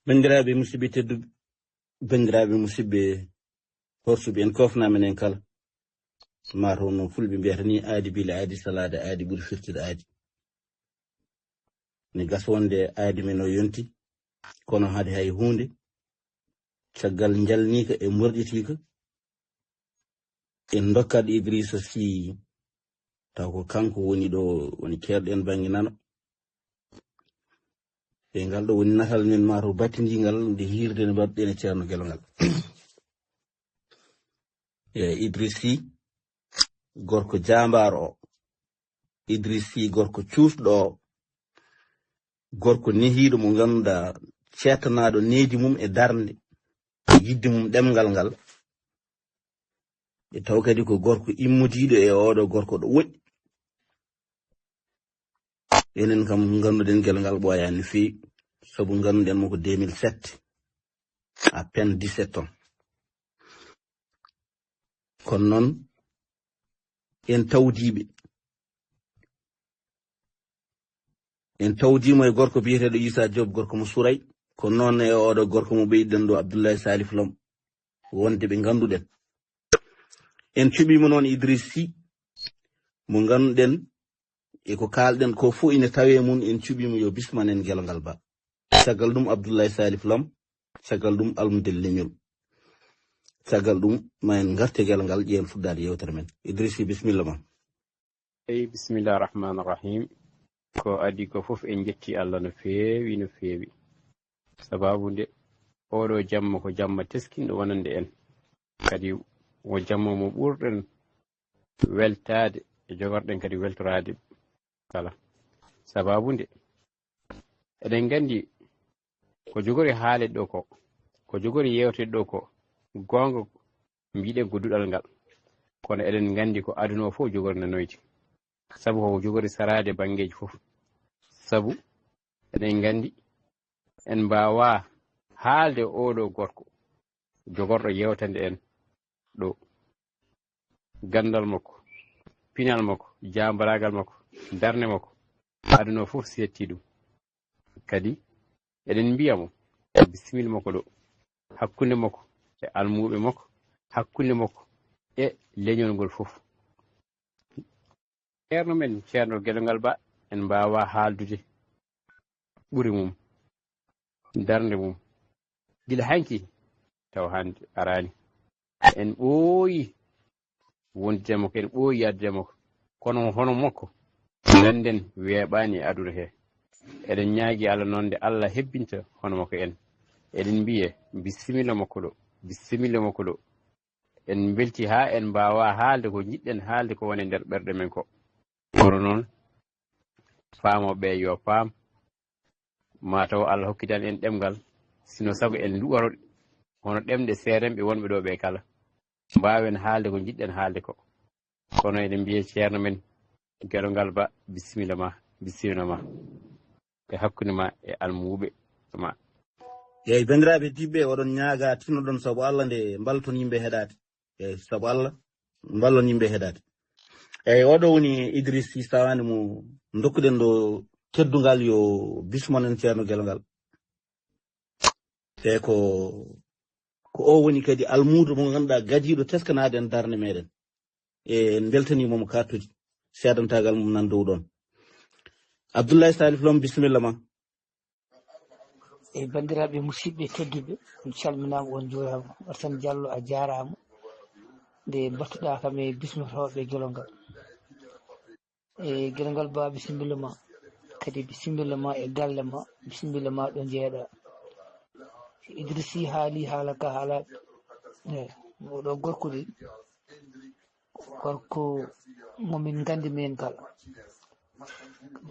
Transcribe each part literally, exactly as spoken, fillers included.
Banndiraaɓe musidɓe tedduɓe, banndiraaɓe musidɓe horsuɓe, en kofna menen kala. Mataw no fulɓe mbiyata ni, aadi bila aadi salaade, aadi ɓuri firtude aadi. Ne gasa wonde aadi men o yonti, kono hade hay huunde, caggal njalniika e mborƴitiika, en ndokkat Idrissa Sy, taw ko kanko woni ɗo, woni keerɗen bannge nano. E ngal ɗo woni natal men, mataw battindiingal nde hiirde nde mbaɗɗen e Ceerno Gelo ngal. E Idrissa Sy, gorko jaambaar o. Idrissa Sy, gorko cuusɗo o. Gorko nehiiɗo mo ngannduɗaa, ceettanaaɗo nehdi mum e darnde, yidde mum ɗemngal ngal. E taw kadi ko gorko immodiiɗo e oɗo gorko ɗo woɗɗi. Enen kam ngannduɗen Gelo ngal ɓooyaani no feewi, sabu ngannduɗen mo ko deux mille sept, à peine dix-sept ans. Kono noon, en tawdiiɓe, en tawdiimo e gorko biyeteeɗo Issa Diop, gorko mo Suray, ko noon e oɗo gorko mo ɓeyɗen ɗo, Abdoulaye Salif Lom, wonde ɓe ngannduɗen. En cuɓiima noon Idrissa Sy, mo ngannduɗen e ko kaalɗen ko fof ina tawee mum, en cuɓiimo yo bisman en Gelo ngal Ba. Caggal ɗum Abdoulaye Salif Lom, caggal ɗum almudel leñol. Caggal ɗum ma en ngarte Gelo ngal, ƴeen fuɗɗaade yewtere men. Idrissa Sy, bisimilla ma. Eyi, bismillah rahman rahim. Ko adii ko fof en njetti Allah no feewi, no feewi. Sababu nde oɗo jamma ko jamma teskinɗo wonande en. Kadi wo jamma mo ɓurɗen weltaade e jogorɗen kadi weltoraade kala. Sababu nde eɗen nganndi ko jogori haalede ɗo ko, ko jogori yewtede ɗo ko, goonga mbiɗen ko duɗal ngal. Kono eɗen nganndi ko aduna o fof jogori nanoyde. Sabu ko jogori saraade banngeeji fof. Sabu eɗen nganndi en mbaawaa haalde oɗo gorko jogorɗo yewtande en ɗo. Ganndal makko, pinal makko, jaambaraagal makko, darnde makko, aduna o fof seetti ɗum. Kadi eɗen mbiya mo, bisimilla makko ɗo, hakkunde makko e almuuɓe makko, hakkunde makko e leñol ngol fof. Ceerno men, Ceerno Gelo ngal Ba, en mbaawaa haaldude ɓure mum, darnde mum. Gila hanki tawa hannde araani. En ɓooyi wondude makko, en ɓooyi yahdude makko. Kono hono makko, ngannden weeɓaani e aduna he. Eɗen ñaagi Allah noon nde Allah hebbinta hono makko en. Eɗen mbiye, bisimilla makko ɗo, bisimilla makko ɗo. En mbelti haa en mbaawaa haalde ko njiɗɗen haalde ko woni e nder ɓerɗe men ko. Kono noon, faamooɓe ɓe yo paam, mataw Allah hokkitani en ɗemngal, sino sago en luworo hono ɗemɗe seerenɓe wonɓe ɗo ɓe kala. Mbaawen haalde ko njiɗɗen haalde ko. Kono eɗen mbiye Ceerno men Gelo ngal Ba, bisimilla ma, bisimilla ma. E hakkunde ma e almuuɓe ma. Eeyi, banndiraaɓe tedduɓe, oɗon ñaaga tinnoɗon sabu Allah nde mbalton yimɓe heɗaade. Eeyi, sabu Allah, mballon yimɓe heɗaade. Eeyi, oɗo woni Idrissa Sy Sawani mo ndokkuɗen ɗo teddungal, yo bismon en Ceerno Gelo ngal. Te ko, ko o woni kadi almuudo mo ngannduɗaa gadiiɗo teskanaade en darnde meɗen. E en mbeltaniima mo kattudi, seedantaagal mum nan dow ɗoon. Abdoulaye Salif Lom, bisimilla ma. E banndiraaɓe musidɓe tedduɓe, on calminaama, on njuuraama. Arsane Diallo, a jaaraama. Nde mbattuɗaa kam e bismotooɓe Gelo ngal. E Gelo ngal Ba, bisimilla ma. Kadi bisimilla ma e galle ma, bisimilla ma ɗo njeeɗa. Idrissa Sy haali haala ka haala. E oɗo gorko de, gorko mo min nganndi minen kala.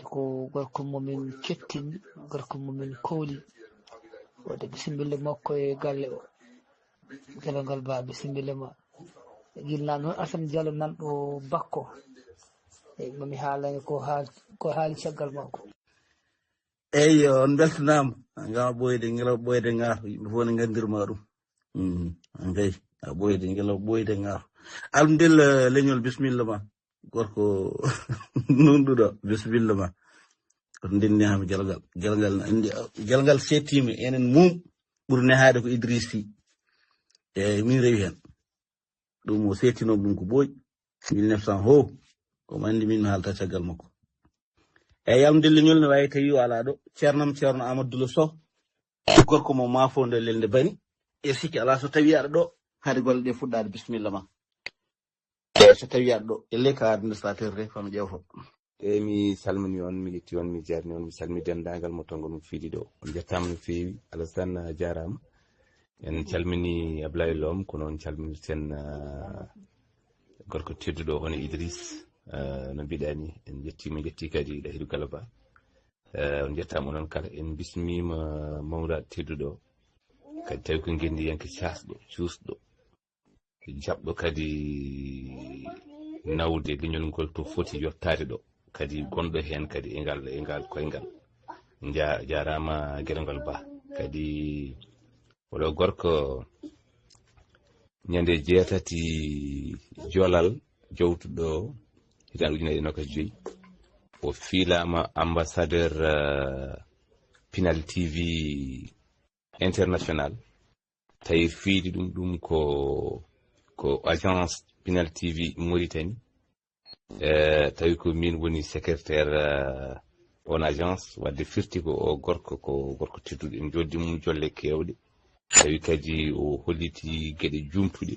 Ko gorko mo min kettini, gorko mo min kooli. Waɗde bisimilla makko e galle o. Gelo ngal Ba, bisimilla ma. Gila noon Arsane Diallo nan ɗo bakko. E mo mi haalani ko haal-, ko haali caggal makko. Eyyo, on mbeltanaama. Ngam a ɓooyde, ngel a ɓooyde ngaaf. Yimɓe fof ne nganndirma ɗum. Mm, ankay, a ɓooyde, ngel a ɓooyde ngaaf. Alhamdulillah, leñol, bisimilla ma. Gorko nunɗuɗo, bisimilla ma. Oto ndenni hami gelgal. Gelgal na andi, gelgal settiima enen mum ɓuri nehaade ko Idriss Sy. Eeyi, min rewi heen. Ɗum o seettinoo ɗum ko ɓooyi. Mille neuf cent ho, omo anndi min mi haalta caggal makko. Eeyi, yalmde leñol ne waawi tawi o alaa ɗo. Ceernam Ceerno Amadou Dullo Sow, gorko mo Maafo nde lelde bani. E sikki alaa so tawi aɗa ɗo, haade golle ɗe fuɗɗaade, bisimilla ma. E so tawi aɗa ɗo, e ley ka administrateur de, fami ƴeewto. E mi salmini on, mi yetti on, mi jarni on, mi salmi denndaangal mo tongo ɗum fiidi ɗo. On njettaama no feewi, Alassane, a jaaraama. En calmini Ablaye Lom, kono on calminirten, ah, gorko tedduɗo hono Idriss, ah, no mbiɗa ni, en njetti mo, njetti kadi Ɗahiru Galaba. Eh, on njettaama onon kala, en bismiima mawɗo tedduɗo. Kadi tawi ko ngenndiyanke caasɗo, cuusɗo, jaɓɗo kadi nawde leñol ngol to foti yottaade ɗo. Kadi gonɗo heen kadi e ngal, e ngal koyngal. Nja-, jaaraama Gelongal Bah. Kadi oɗo gorko ñande jeetati Jolal jowtuɗo hitaande ujunere e noogaas joyi. O fiilaama ambassadeur, eh, Pinal T V International. Tawi fiidi ɗum, ɗum ko, ko agence Pinal T V Mauritanie. Eh, tawi ko min woni secrétaire, eh, on agence, wadde firti ko o gorko, ko gorko tedduɗo, en joddi mum jolle keewɗe. Tawi kadi o holliti geɗe jumtuɗe,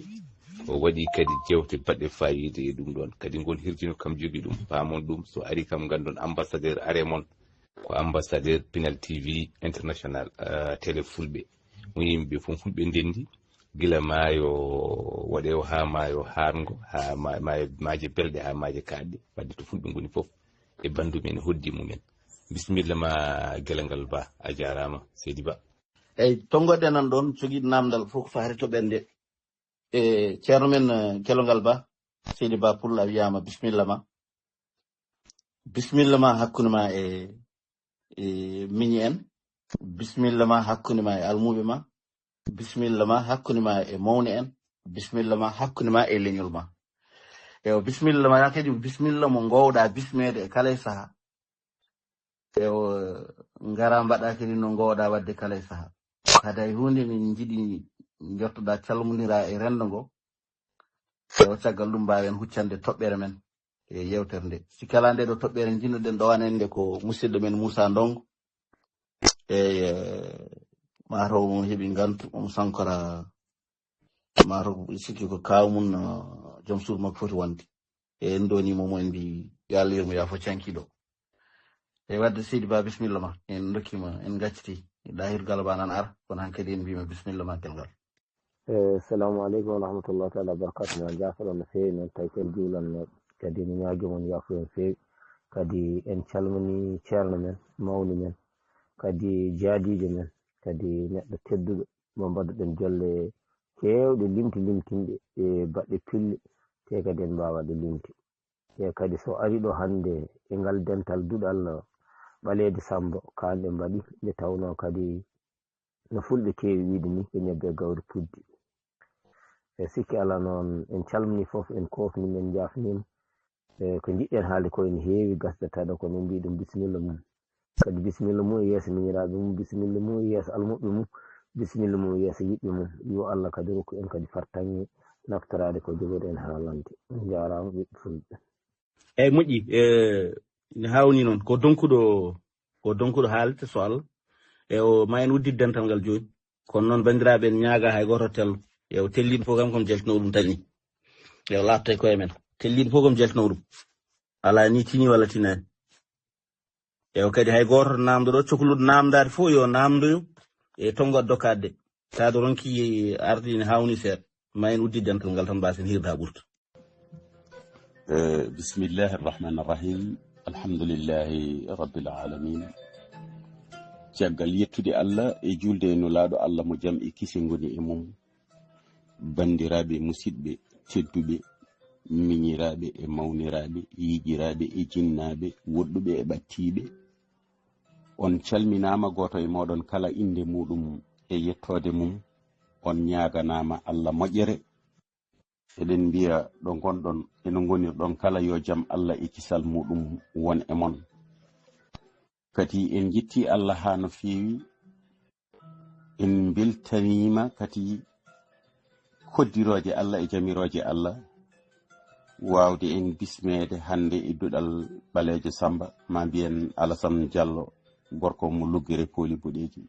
o waɗi kadi jewte baɗɗe fayida e ɗum ɗon. Kadi ngol hirjino kam jogi ɗum, paamon ɗum, so ari kam nganndon ambassadeur are mon, ko ambassadeur Pinal T V International, eh, télé fulɓe. Mo yimɓe fof, fulɓe ndenndi, gila maayo Woɗewo haa maayo Haarngo, haa ma-, maayo, maaje belɗe, haa maaje kaaɗɗe, wadde to fulɓe ngoni fof e banndum en, hoddi mum en. Bisimilla ma, Gelongal Bah, a jaaraama, Seydi Bah. Eeyi, tonngoɗen nan ɗoon, jogiiɗo naamndal fof ko faati to ɓernde. E ceerno men, eh, Gelongal Bah, Seydi Bah Pullo, a wiyaama, bisimilla ma. Bisimilla ma hakkunde ma e, e miñi en. Bisimilla ma hakkunde ma e almuuɓe ma. Bisimilla ma hakkunde ma e mawni en. Bisimilla ma hakkunde ma e leñol ma. Ewa, bisimilla ma kadi, bisimilla mo ngoowɗa bismeede e kala e sahaa. Ewa, ngara mbaɗa kadi no ngoowɗa waɗde kala e sahaa. Hade hay huunde, min njiɗi njottoɗa calmondira e renndo ngo. Ewa, caggal ɗum mbaawen huccande toɓɓere men e yeewtere nde. Si kala nde ɗo toɓɓere njiɗnoɗen ɗowanen nde ko musidɗo men Moussa Ndongo. Eyi, eh, mataw mo heɓi ngantu, omo sankora, mataw sikki ko kaaw mum, no joom suudu makko foti wonde. E en ndoni mo, mo en mbi yo Allah yurmo, yaafo cankiɗo. E wadde Seydi Ba, bisimilla ma, en ndokkima, en gacciti. Ɗahir Galo Ba nan ar, kono hankadi en mbima bisimilla ma, Gelgal. Eh, assalamu aleykum wa rahmatullahi taala wa barakatuh. Noon, jaafoɗon no feewi noon, tawi ko en juulannooɓe. Kadi mi ñaagii mon yaafuya no feewi. Kadi en calminii ceerno men, mawni men, kadi jaadiijo men, kadi neɗɗo tedduɗo mo mbaɗuɗen jolle keewɗe limti limtinɗe e baɗɗe pille, te kadi en mbaawaa ɗe limti. Te kadi so ari ɗo hannde e ngal dental duɗal ɓaleede Sammba, kaan ɗe mbaɗi, nde tawnoo kadi no fulɓe keewi wiide ni, ko ñebbe e gawri puddi. E sikki alaa noon, en calminii fof, en koofnii, en njaafniima. E ko njiɗɗen haalde ko ene heewi, gasdataano, kono en mbii ɗum bisimilla mum. Kadi bisimilla mum e yeeso miñiraaɓe mum, bisimilla mum e yeeso almuɓɓe mum, bisimilla mum e yeeso yiɗɓe mum. Yo Allah kadi rokku en kadi fartaŋŋe naftoraade ko jogoɗen haalande. On njaaraama, ɓiɓɓe fulɓe. Eeyi, moƴƴi. E, ina haawni noon. Ko donkuɗo, ko donkuɗo haalde, so Allah. E o, ma en uddit dental ngal jooni. Kono noon, banndiraaɓe, en ñaagaa hay gooto tello. E o telliiɗo fof kam, kam jaltinoo ɗum tan ni. E o laaɓta e koye men. Telliiɗo fof kam jaltinoo ɗum. Alaa ni tini walla tinaani. E o kadi hay gooto naamndo ɗo, cokluɗo naamndaade fof yo naamndoyo e tonngo dokkaade. Taado ronki arde ina haawni seeɗa. Ma en uddit dental ngal tan, mbaasen hiirde haa ɓurta. Eh, bismillahi arrahmani arrahim. Alhamdulillahi rabbil alamin. Caggal yettude Allah e juulde e Nulaaɗo Allah mo jam e kise ngoni e mum, banndiraaɓe, musidɓe tedduɓe, miñiraaɓe e mawniraaɓe, yiƴiraaɓe e jinnaaɓe, woɗɗuɓe e ɓattiiɓe, on calminaama, gooto e mooɗon kala innde muuɗum e yettoode mum. On ñaaganaama Allah moƴƴere. Eɗen mbiya ɗo ngonɗon e no ngonirɗon kala, yo jam Allah e kisal muuɗum won e mon. Kadi en njetti Allah haa no feewi. En mbeltaniima kadi koddirooje Allah e jamirooje Allah, waawde en bismeede hannde e duɗal Ɓaleejo Sammba, ma mbiyen Alasan Jallo, gorko mo Luggere Pooli Boɗeeji.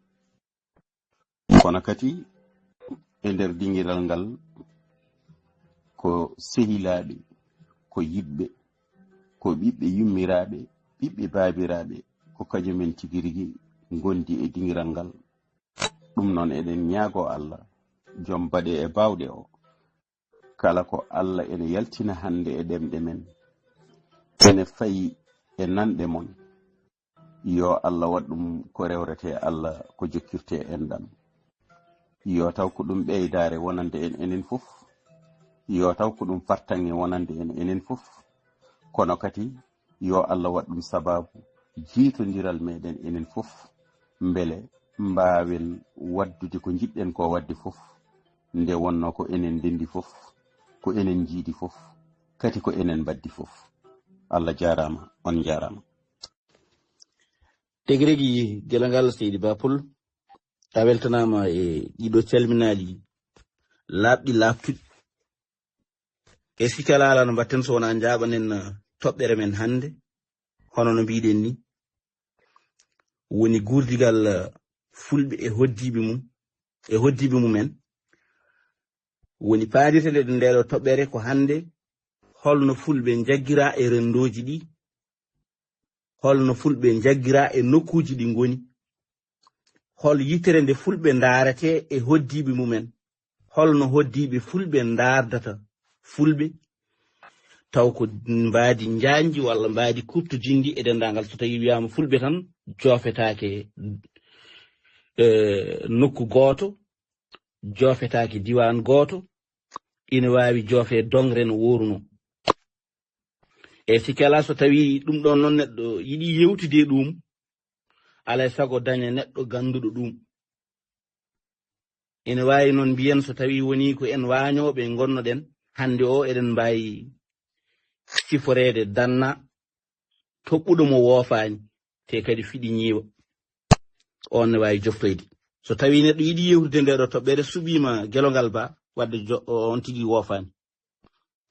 Kono kadi e nder dingiral ngal ko sehilaaɓe, ko yiɗɓe, ko ɓiɓɓe yummiraaɓe, ɓiɓɓe baabiraaɓe, ko kañumen tigi rigi ngondi e dingiral ngal. Ɗum noon eɗen ñaagoo Allah, joom baɗe e baawɗe o, kala ko Allah ene yaltina hannde e ɗemɗe men, ene fayi e nanɗe mon, yo Allah waɗ ɗum ko rewretee Allah, ko jokkirtee enɗam. Yo taw ko ɗum ɓeydaare wonande en enen fof. Yo taw ko ɗum fartaŋŋe wonande en enen fof. Kono kadi yo Allah waɗ ɗum sabaabu jiitondiral meɗen enen fof, mbele mbaawen waɗdude ko njiɗɗen ko waɗde fof, nde wonnoo ko enen ndenndi fof, ko enen njiidi fof, kadi ko enen mbaddi fof. Allah jaaraama, on njaaraama. Tigi rigi, gila ngal, seydi Bapol, a weltanaama e ɗiɗo calminaali laaɓɗi laaɓtuɗi. E sikke alaa no mbaɗten so wonaa njaaɓanen, uh, toɓɓere men hannde, hono no mbiɗen ni, woni guurdigal, uh, Fulɓe e hoddiiɓe mum, e hoddiiɓe mumen. Woni paadirtede ɗum ndeeɗo toɓɓere ko hannde, holno Fulɓe njaggira e renndooji ɗi, holno Fulɓe njaggira e nokkuuji ɗi ngoni, hol yitere nde Fulɓe ndaarete e hoddiiɓe mumen, holno hoddiiɓe Fulɓe ndaardata Fulɓe, taw ko mbaadi njaanji walla mbaadi kuuɓtodinndi e denndaangal. So tawii wiyaama Fulɓe tan, joofetaake, eh, nokku gooto, joofetaake diiwaan gooto, ina waawi joofee dongre no woorunoo. E sikke alaa, so tawii ɗum ɗoon noon neɗɗo yiɗi yewtude e ɗum, alaa e sago daña neɗɗo gannduɗo ɗum. Ina waawi noon mbiyen so tawii wonii ko en waañooɓe ngonnoɗen, hannde o eɗen mbaawi siforeede danna toɓɓuɗo mo woofaani, te kadi fiɗi ñiiwa. On ne waawi joftoyde. So tawii neɗɗo yiɗi yewtude nde ɗo toɓɓere, suɓiima gelongal ba, wadde jo-, o-, on tigi woofaani.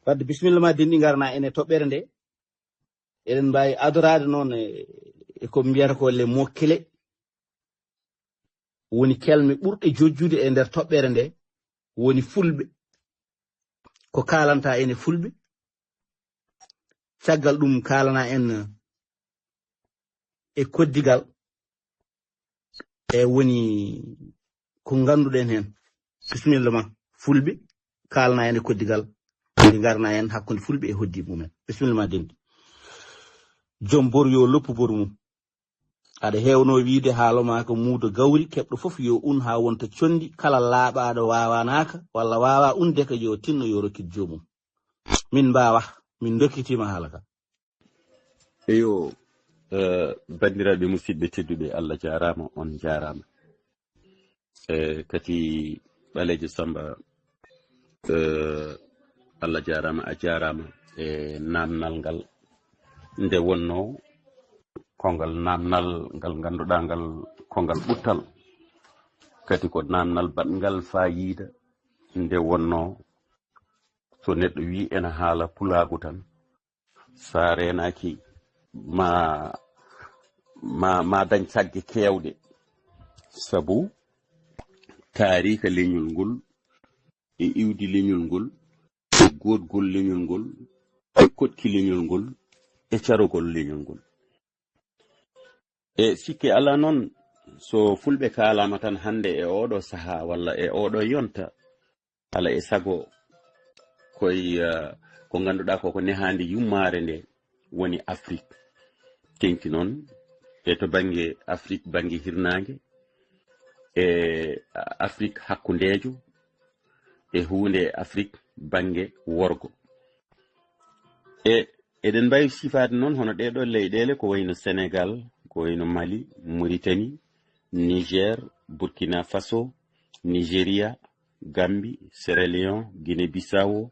Wadde bisimilla ma denɗi ngarna en e toɓɓere nde. Eɗen mbaawi adoraade noon e, e ko mbiyata ko les mots clés. Woni kelme ɓurɗe jojjude e nder toɓɓere nde, woni Fulɓe. Ko kaalanta en e Fulɓe. Caggal ɗum kaalana en e koddigal. E woni ko ngannduɗen heen. Bisimilla ma, Fulɓe, kaalana en e koddigal. Nde ngarna en hakkunde Fulɓe e hoddiiɓe mumen. Bisimilla ma denɗi. Joom boru yo loppu boru mum. Aɗa heewno wiide haalo maa ko muudo gawri, keɓɗo fof yo un haa wonta conndi, kala laaɓaaɗo waawanaaka walla waawaa unde ka yo tinno yo rokkit joomum. Min mbaawa, min ndokkitiima haala ka. Eyo, eh, banndiraaɓe musidɓe tedduɓe, Allah jaaraama, on njaaraama. Eh, kadi Ɓaleejo Sammba, eh, Allah jaaraama, a jaaraama e naamnal ngal. Nde wonnoo ko ngal naamnal ngal ngannduɗaa ngal ko ngal ɓuttal. Kadi ko naamnal baɗngal faayiida. Nde wonnoo so neɗɗo wii ena haala pulaagu tan, so a reenaaki ma, ma, ma dañ sagge keewɗe. Sabu taariika leñol ngol, e iwdi leñol ngol, e goodgol leñol ngol, e koɗki leñol ngol, e carogol leñol ngol. E sikke alaa noon, so Fulɓe kaalaama tan hannde e ooɗoo sahaa walla e ooɗoo yonta, ala e sago koye, eh, ko ngannduɗaa ko, ko nehaande yummaare nde woni Afrik. Teŋti noon e to bannge Afrik, bannge hirnaange, e Afrik hakkundeejo, e huunde e Afrik bannge worgo. E eɗen mbaawi sifaade noon hono ɗee ɗoo leyɗeele ko wayno Senegal, ko wayno Mali, Mauritanie, Niger, Burkina Faso, Nigeria, Gambie, Sierra Leone, Guinée-Bissau,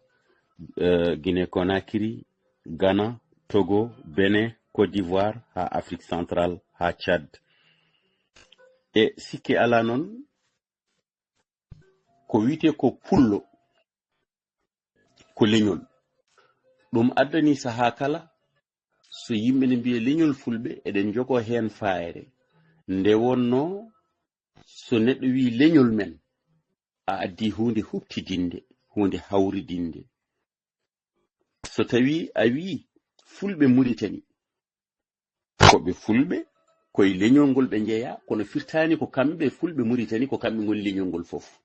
eh, Guinée Conakry, Ghana, Togo, Benin, Côte d'Ivoire, haa Afrique centrale, haa Tchad. E sikke alaa noon, ko wiyetee ko pullo, ko leñol. Ɗum addani sahaa kala, so yimɓe ne mbiya leñol fulɓe, eɗen njogoo heen faayre. Nde wonnoo, so neɗɗo wii leñol men, a addii huunde huɓtidinde, huunde hawridinde. So tawii a wii fulɓe Muritani, ko ɓe fulɓe, ko e leñol ngol ɓe njeyaa, kono firtaani ko kamɓe fulɓe Muritani, ko kamɓe ngoni leñol ngol fof.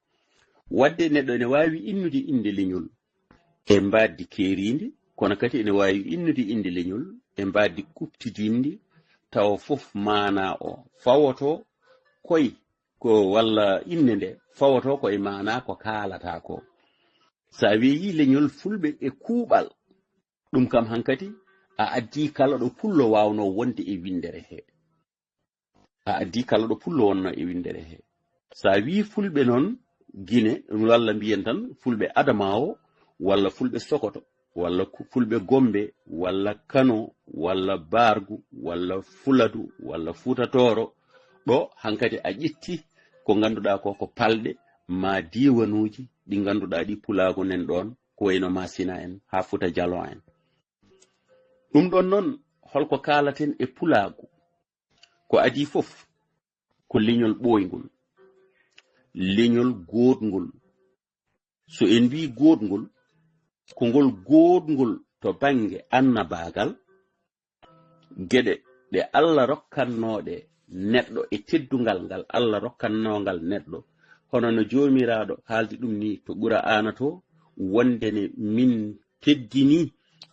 Waɗde neɗɗo ene waawi innude innde leñol e mbaadi keeriindi, kono kadi ene waawi innude innde leñol e mbaadi kuɓtidinndi, tawa fof maanaa o fawotoo koye ko, walla innde nde fawotoo ko e maanaa ko kaalataa ko. So a weeyii leñol fulɓe e kuuɓal, ɗum kam hankadi a addii kala ɗo pullo waawnoo wonde e winndere hee. A addii kala ɗo pullo wonnoo e winndere hee. So a wii fulɓe noon Gine, walla mbiyen tan fulɓe Adama o, walla fulɓe Sokoto, walla ku-, fulɓe Gombe, walla Kano, walla Bargu, walla Fuladu, walla Fuuta Tooro, ɗo hankadi a ƴetti ko ngannduɗaa ko, ko palɗe maa diiwanuuji ɗi ngannduɗaa ɗi pulaagu nan ɗoon, ko wayno Masina en, haa Fuuta Jaloo en. Ɗum ɗoon noon, holko kaalaten e pulaagu? Ko adii fof, ko leñol ɓooyngol, leñol gooɗngol. So en mbii gooɗngol, ko ngol gooɗngol to bannge annabaagal, geɗe ɗe Allah rokkannooɗe neɗɗo e teddungal ngal Allah rokkannoo ngal neɗɗo. Hono no Joomiraaɗo haaldi ɗum ni to Qur'aana to, wonde ne min teddinii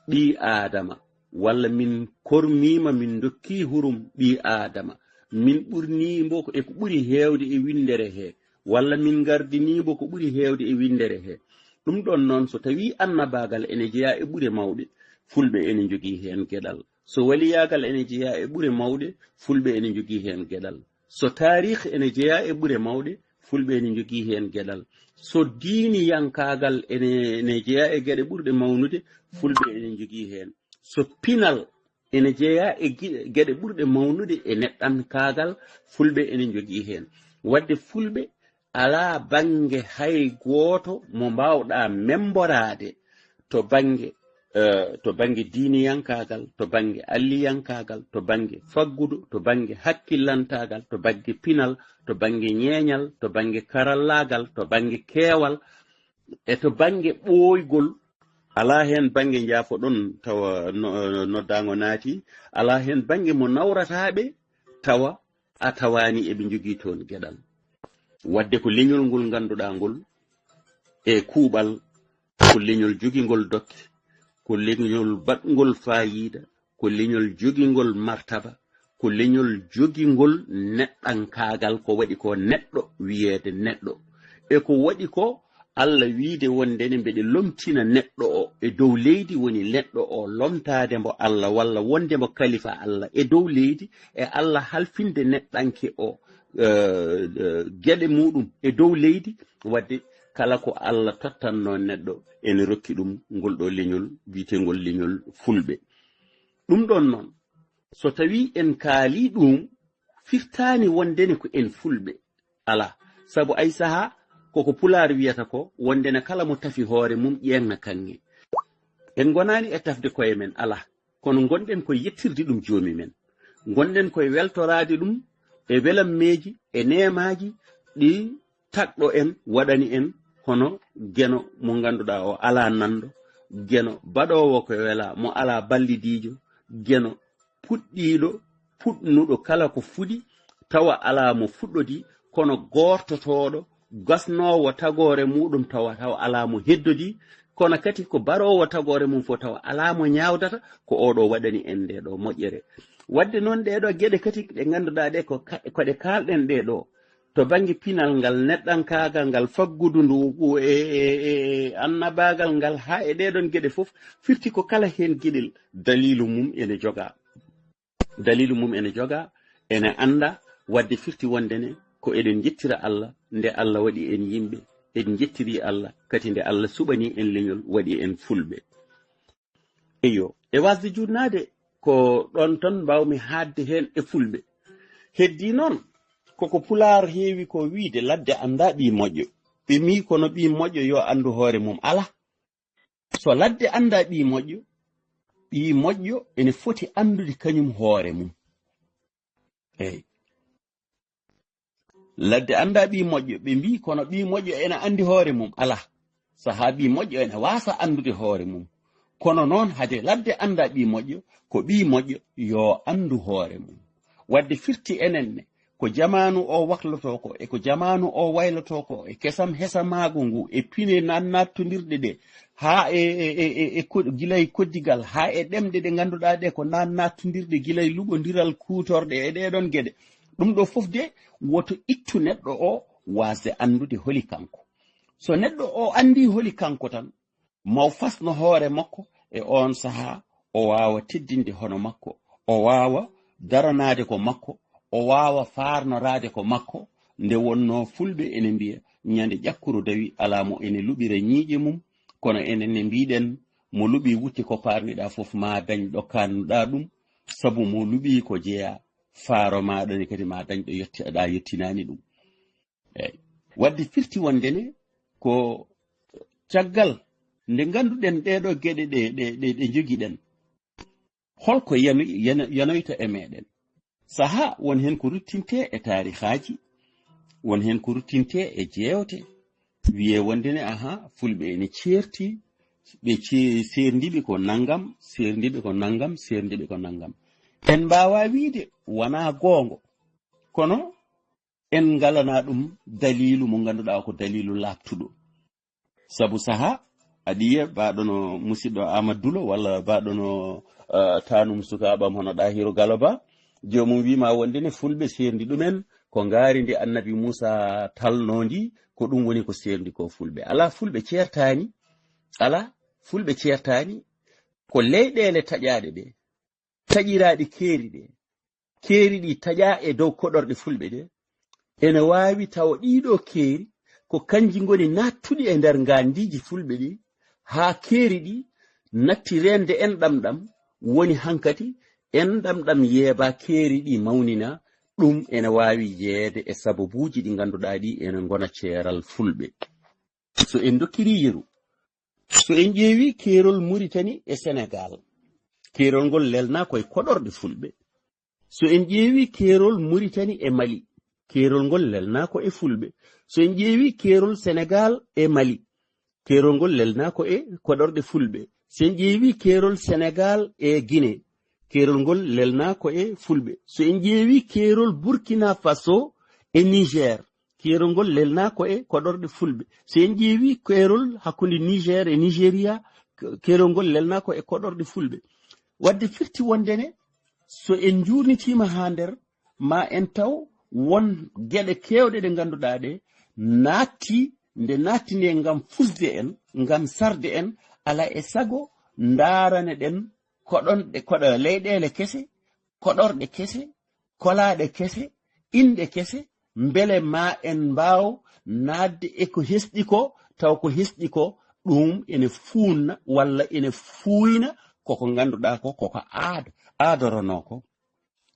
ɓii Aadama, walla min kormiima, min ndokkii hurum ɓii Aadama, min ɓurnii mbo e ko ɓuri heewde e winndere hee, walla min ngardinii mbo ko ɓuri heewde e winndere hee. Ɗum ɗoon noon, so tawii annabaagal ene jeyaa e ɓure mawɗe, fulɓe ene njogii heen geɗal. So waliyaagal ene jeyaa e ɓure mawɗe, fulɓe ene njogii heen geɗal. So taariik ene jeyaa e ɓure mawɗe, fulɓe ene njogii heen geɗal. So diiniyankaagal ene, ene jeyaa e geɗe ɓurɗe mawnude, fulɓe ene njogii heen. So pinal ene jeyaa e gi-, geɗe ɓurɗe mawnude e neɗɗankaagal, fulɓe ene njogii heen. Waɗde fulɓe alaa bannge hay gooto mo mbaawɗaa memboraade to bannge, eh, to bannge diiniyankaagal, to bannge alliyankaagal, to bannge faggudu, to bannge hakkillantaagal, to bannge pinal, to bannge ñeeñal, to bannge karallaagal, to bannge keewal, e to bannge ɓooygol. Alaa heen bannge njaafoɗon tawa no-, noddaango naati, alaa heen bannge mo nawrataa ɓe tawa a tawaani eɓe njogii toon geɗal. Waɗde ko leñol ngol ngannduɗaa ngol e kuuɓal, ko leñol jogingol dokke, ko leñol baɗngol faayiida, ko leñol jogingol martaba, ko leñol jogingol neɗɗankaagal, ko waɗi ko neɗɗo wiyeede neɗɗo. E ko waɗi ko Allah wiide wonde ne mbeɗe lomtina neɗɗo o e dow leydi, woni neɗɗo o lomtaade mbo Allah, walla wonde mbo kalifa Allah e dow leydi, e Allah halfinde neɗɗanke o, eh, eh, geɗe muɗum e dow leydi, waɗde kala ko Allah tottannoo neɗɗo ene rokki ɗum ngol ɗo leñol biyetengol leñol fulɓe. Ɗum ɗon noon, so tawii en kaalii ɗum, firtaani wonde ne ko en fulɓe. Alaa. Sabu ay sahaa, koko Pulaar wiyata ko, wonde ne kala mo tafi hoore mum ƴeeŋna kaŋŋe. En ngonaani e tafde koye men, alaa. Kono ngonɗen koye yettirde ɗum Joomi men. Ngonɗen koye weltoraade ɗum e welammeeji, e neemaaji ɗi tagɗo en waɗani en, hono Geno mo ngannduɗaa o alaa nanndo, Geno baɗoowo ko welaa, mo alaa ballidiijo, Geno puɗɗiiɗo, puɗnuɗo kala ko fuɗi, tawa alaa mo fuɗɗodii, kono goortotooɗo, gasnoowo tagoore muɗum, tawa, tawa alaa mo heddodii, kono kadi ko baroowo tagoore mum fof, tawa alaa mo ñaawdata, ko oo ɗo waɗani en ndee ɗo moƴƴere. Waɗde noon, ɗee ɗo geɗe kadi ɗe ngannduɗaa ɗe ko ka-, ko ɗe kaalɗen ɗee ɗo, to bannge pinal ngal, neɗɗankaagal ngal, faggudu ndu, e, e, e, e annabaagal ngal, haa e ɗee ɗoon geɗe fof, firti ko kala heen geɗel, daliilu mum ene jogaa. Daliilu mum ene jogaa, ene anndaa, waɗde firti wonde ne ko eɗen njettira Allah, nde Allah waɗi en yimɓe, en njettirii Allah, kadi nde Allah suɓanii en leñol, waɗi en fulɓe. Eyyo, e waasde juutnaade, Ko ɗon tan mbaawmi haadde heen e fulɓe. Heddii noon, koko Pulaar heewi ko wiyde, "Ladde anndaa ɓii moƴƴo." Ɓe mbii, "Kono ɓii moƴƴo yo anndu hoore mum." Alaa. So ladde anndaa ɓii moƴƴo, ɓii moƴƴo ene foti anndude kañum hoore mum. Eey. Ladde anndaa ɓii moƴƴo, ɓe mbii, "Kono ɓii moƴƴo ene anndi hoore mum?" Alaa. Sahaa ɓii moƴƴo ene waasa anndude hoore mum. Kono noon, hade ladde anndaa ɓii moƴƴo, ko ɓii moƴƴo yo anndu hoore mum. Wadde firti enen ne, ko jamaanu o waklotoo ko, e ko jamaanu o waylotoo ko, e kesam hesamaagu ngu, e pine nan nattondirɗe ɗe, haa e, e, e, e, e ko-, gila e koddigal, haa e ɗemɗe ɗe ngannduɗaa ɗe ko nan nattondirɗe gila e luɓondiral kuutorɗe e ɗee ɗoon geɗe. Ɗum ɗo fof de, woto ittu neɗɗo o waasde anndude holi kanko. So neɗɗo o anndii holi kanko tan, maw fasno hoore makko e oon sahaa, o waawa teddinde hono makko, o waawa daranaade ko makko, o waawa faarnoraade ko makko, nde wonnoo fulɓe ene mbiya, "Ñande ƴakkuru dawi alaa mo ene luɓira ñiiƴe mum," kono enen ne mbiɗen, "Mo luɓii wutte ko paarniɗaa fof, ma dañ ɗo kaannuɗaa ɗum, sabu mo luɓii ko jeyaa, faaro maaɗa ne kadi ma dañ ɗo yotti-, ɗa yottinaani ɗum." Eey. Wadde firti wonde ne ko caggal nde ngannduɗen ɗee ɗoo geɗe ɗe, ɗe, ɗe, ɗe njogiɗen. Holko yano-, yano-, yanoyta e meɗen? Sahaa won heen ko ruttinte e taarihaaji, won heen ko ruttinte e jeewte, wiyee wonde ne, aha, fulɓe ene ceerti, ɓe ce-, seerndiɓe ko nanngam, seerndiɓe ko nanngam, seerndiɓe ko nanngam. En mbaawaa wiyde wonaa goonga, kono en ngalanaa ɗum daliilu mo ngannduɗaa ko daliilu laaɓtuɗo. Sabu sahaa, aɗa yiya, baaɗo no musidɗo Amadou Dulo walla baaɗo no, eh, taanum sukaaɓam hono Ɗahiru Galo Ba, joomum wiima wonde ne fulɓe seerndi ɗumen ko ngaari ndi Annabi Muusa talnoo ndi, ko ɗum woni ko seerndi ko fulɓe. Alaa, fulɓe ceertaani, alaa, fulɓe ceertaani, ko leyɗeele taƴaaɗe ɗe, taƴiraaɗi keeri ɗe, keeri ɗi taƴaa e dow koɗorɗe fulɓe ɗe, ene waawi tawa ɗiiɗoo keeri ko kanji ngoni naattuɗi e nder ngaanndiiji fulɓe ɗi, haa keeri ɗi natti reende enɗam ɗam, woni hankati enɗam ɗam yeeba keeri ɗi mawnina, ɗum ene waawi yeede e sababuuji ɗi ngannduɗaa ɗi ene ngona ceeral fulɓe. So en ndokkiri yeru, so en ƴeewi keerol Muritani e Senegaal, keerol ngol lelnaa koye koɗorɗe fulɓe. So en ƴeewi keerol Muritani e Mali, keerol ngol lelnaa ko e fulɓe. So en ƴeewi keerol Senegaal e Mali, keerol ngol lelnaa ko e koɗorɗe fulɓe. So en ƴeewi keerol Senegaal e Guinée, keerol ngol lelnaa ko e fulɓe. So en ƴeewi keerol Burkina Faso e Niger, keerol ngol lelnaa ko e koɗorɗe fulɓe. So en ƴeewi keerol hakkunde Niger e Nigeria, keerol ngol lelnaa ko e koɗorɗe fulɓe. Wadde firti wonde ne, so en njuurnitiima haa nder, ma en taw won geɗe keewɗe ɗe ngannduɗaa ɗe naatti, nde naatti nde ngam fusde en, ngam sarde en, ala e sago ndaarane ɗen koɗonɗe, koɗo leyɗeele kese, koɗorɗe kese, kolaaɗe kese, inɗe kese, mbele ma en mbaaw naatde e ko hesɗi ko, taw ko hesɗi ko, ɗum ene fuunna walla ene fuuyna koko ngannduɗaa ko, koko aada, aadoronoo ko,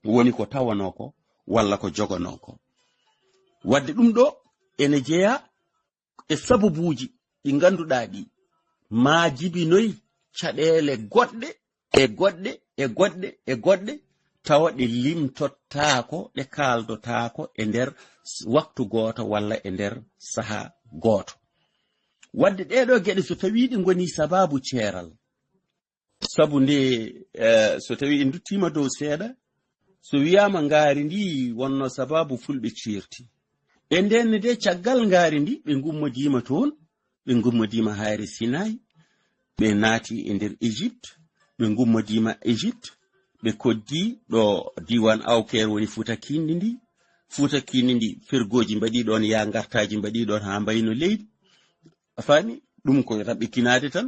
woni ko tawanoo ko, walla ko jogonoo ko. Wadde ɗum ɗo ene jeyaa e sababuuji ɗi ngannduɗaa ɗi maa jibinoy caɗeele goɗɗe e goɗɗe e goɗɗe e goɗɗe, tawa ɗe limtottaako, ɗe kaaldotaako e nder s-, waktu gooto walla e nder sahaa gooto. Wadde ɗee ɗoo geɗe so tawii ɗi ngonii sabaabu ceeral, sabu nde, eh, so tawii en nduttiima dow seeɗa, so wiyaama ngaari ndi wonnoo sabaabu fulɓe ceerti. E ndeen ne de caggal ngaari ndi, ɓe ngummodiima toon, ɓe ngummodiima Haayre Sinaay, ɓe naati e nder Égypte, ɓe ngummodiima Égypte, ɓe koddii ɗo diiwaan Awkeer woni Fuuta Kiinndi ndi. Fuuta Kiinndi ndi, fergooji mbaɗii ɗoon, yaa ngartaaji mbaɗii ɗoon haa mbayno leydi. A faami? Ɗum ko raɓɓikinaade tan.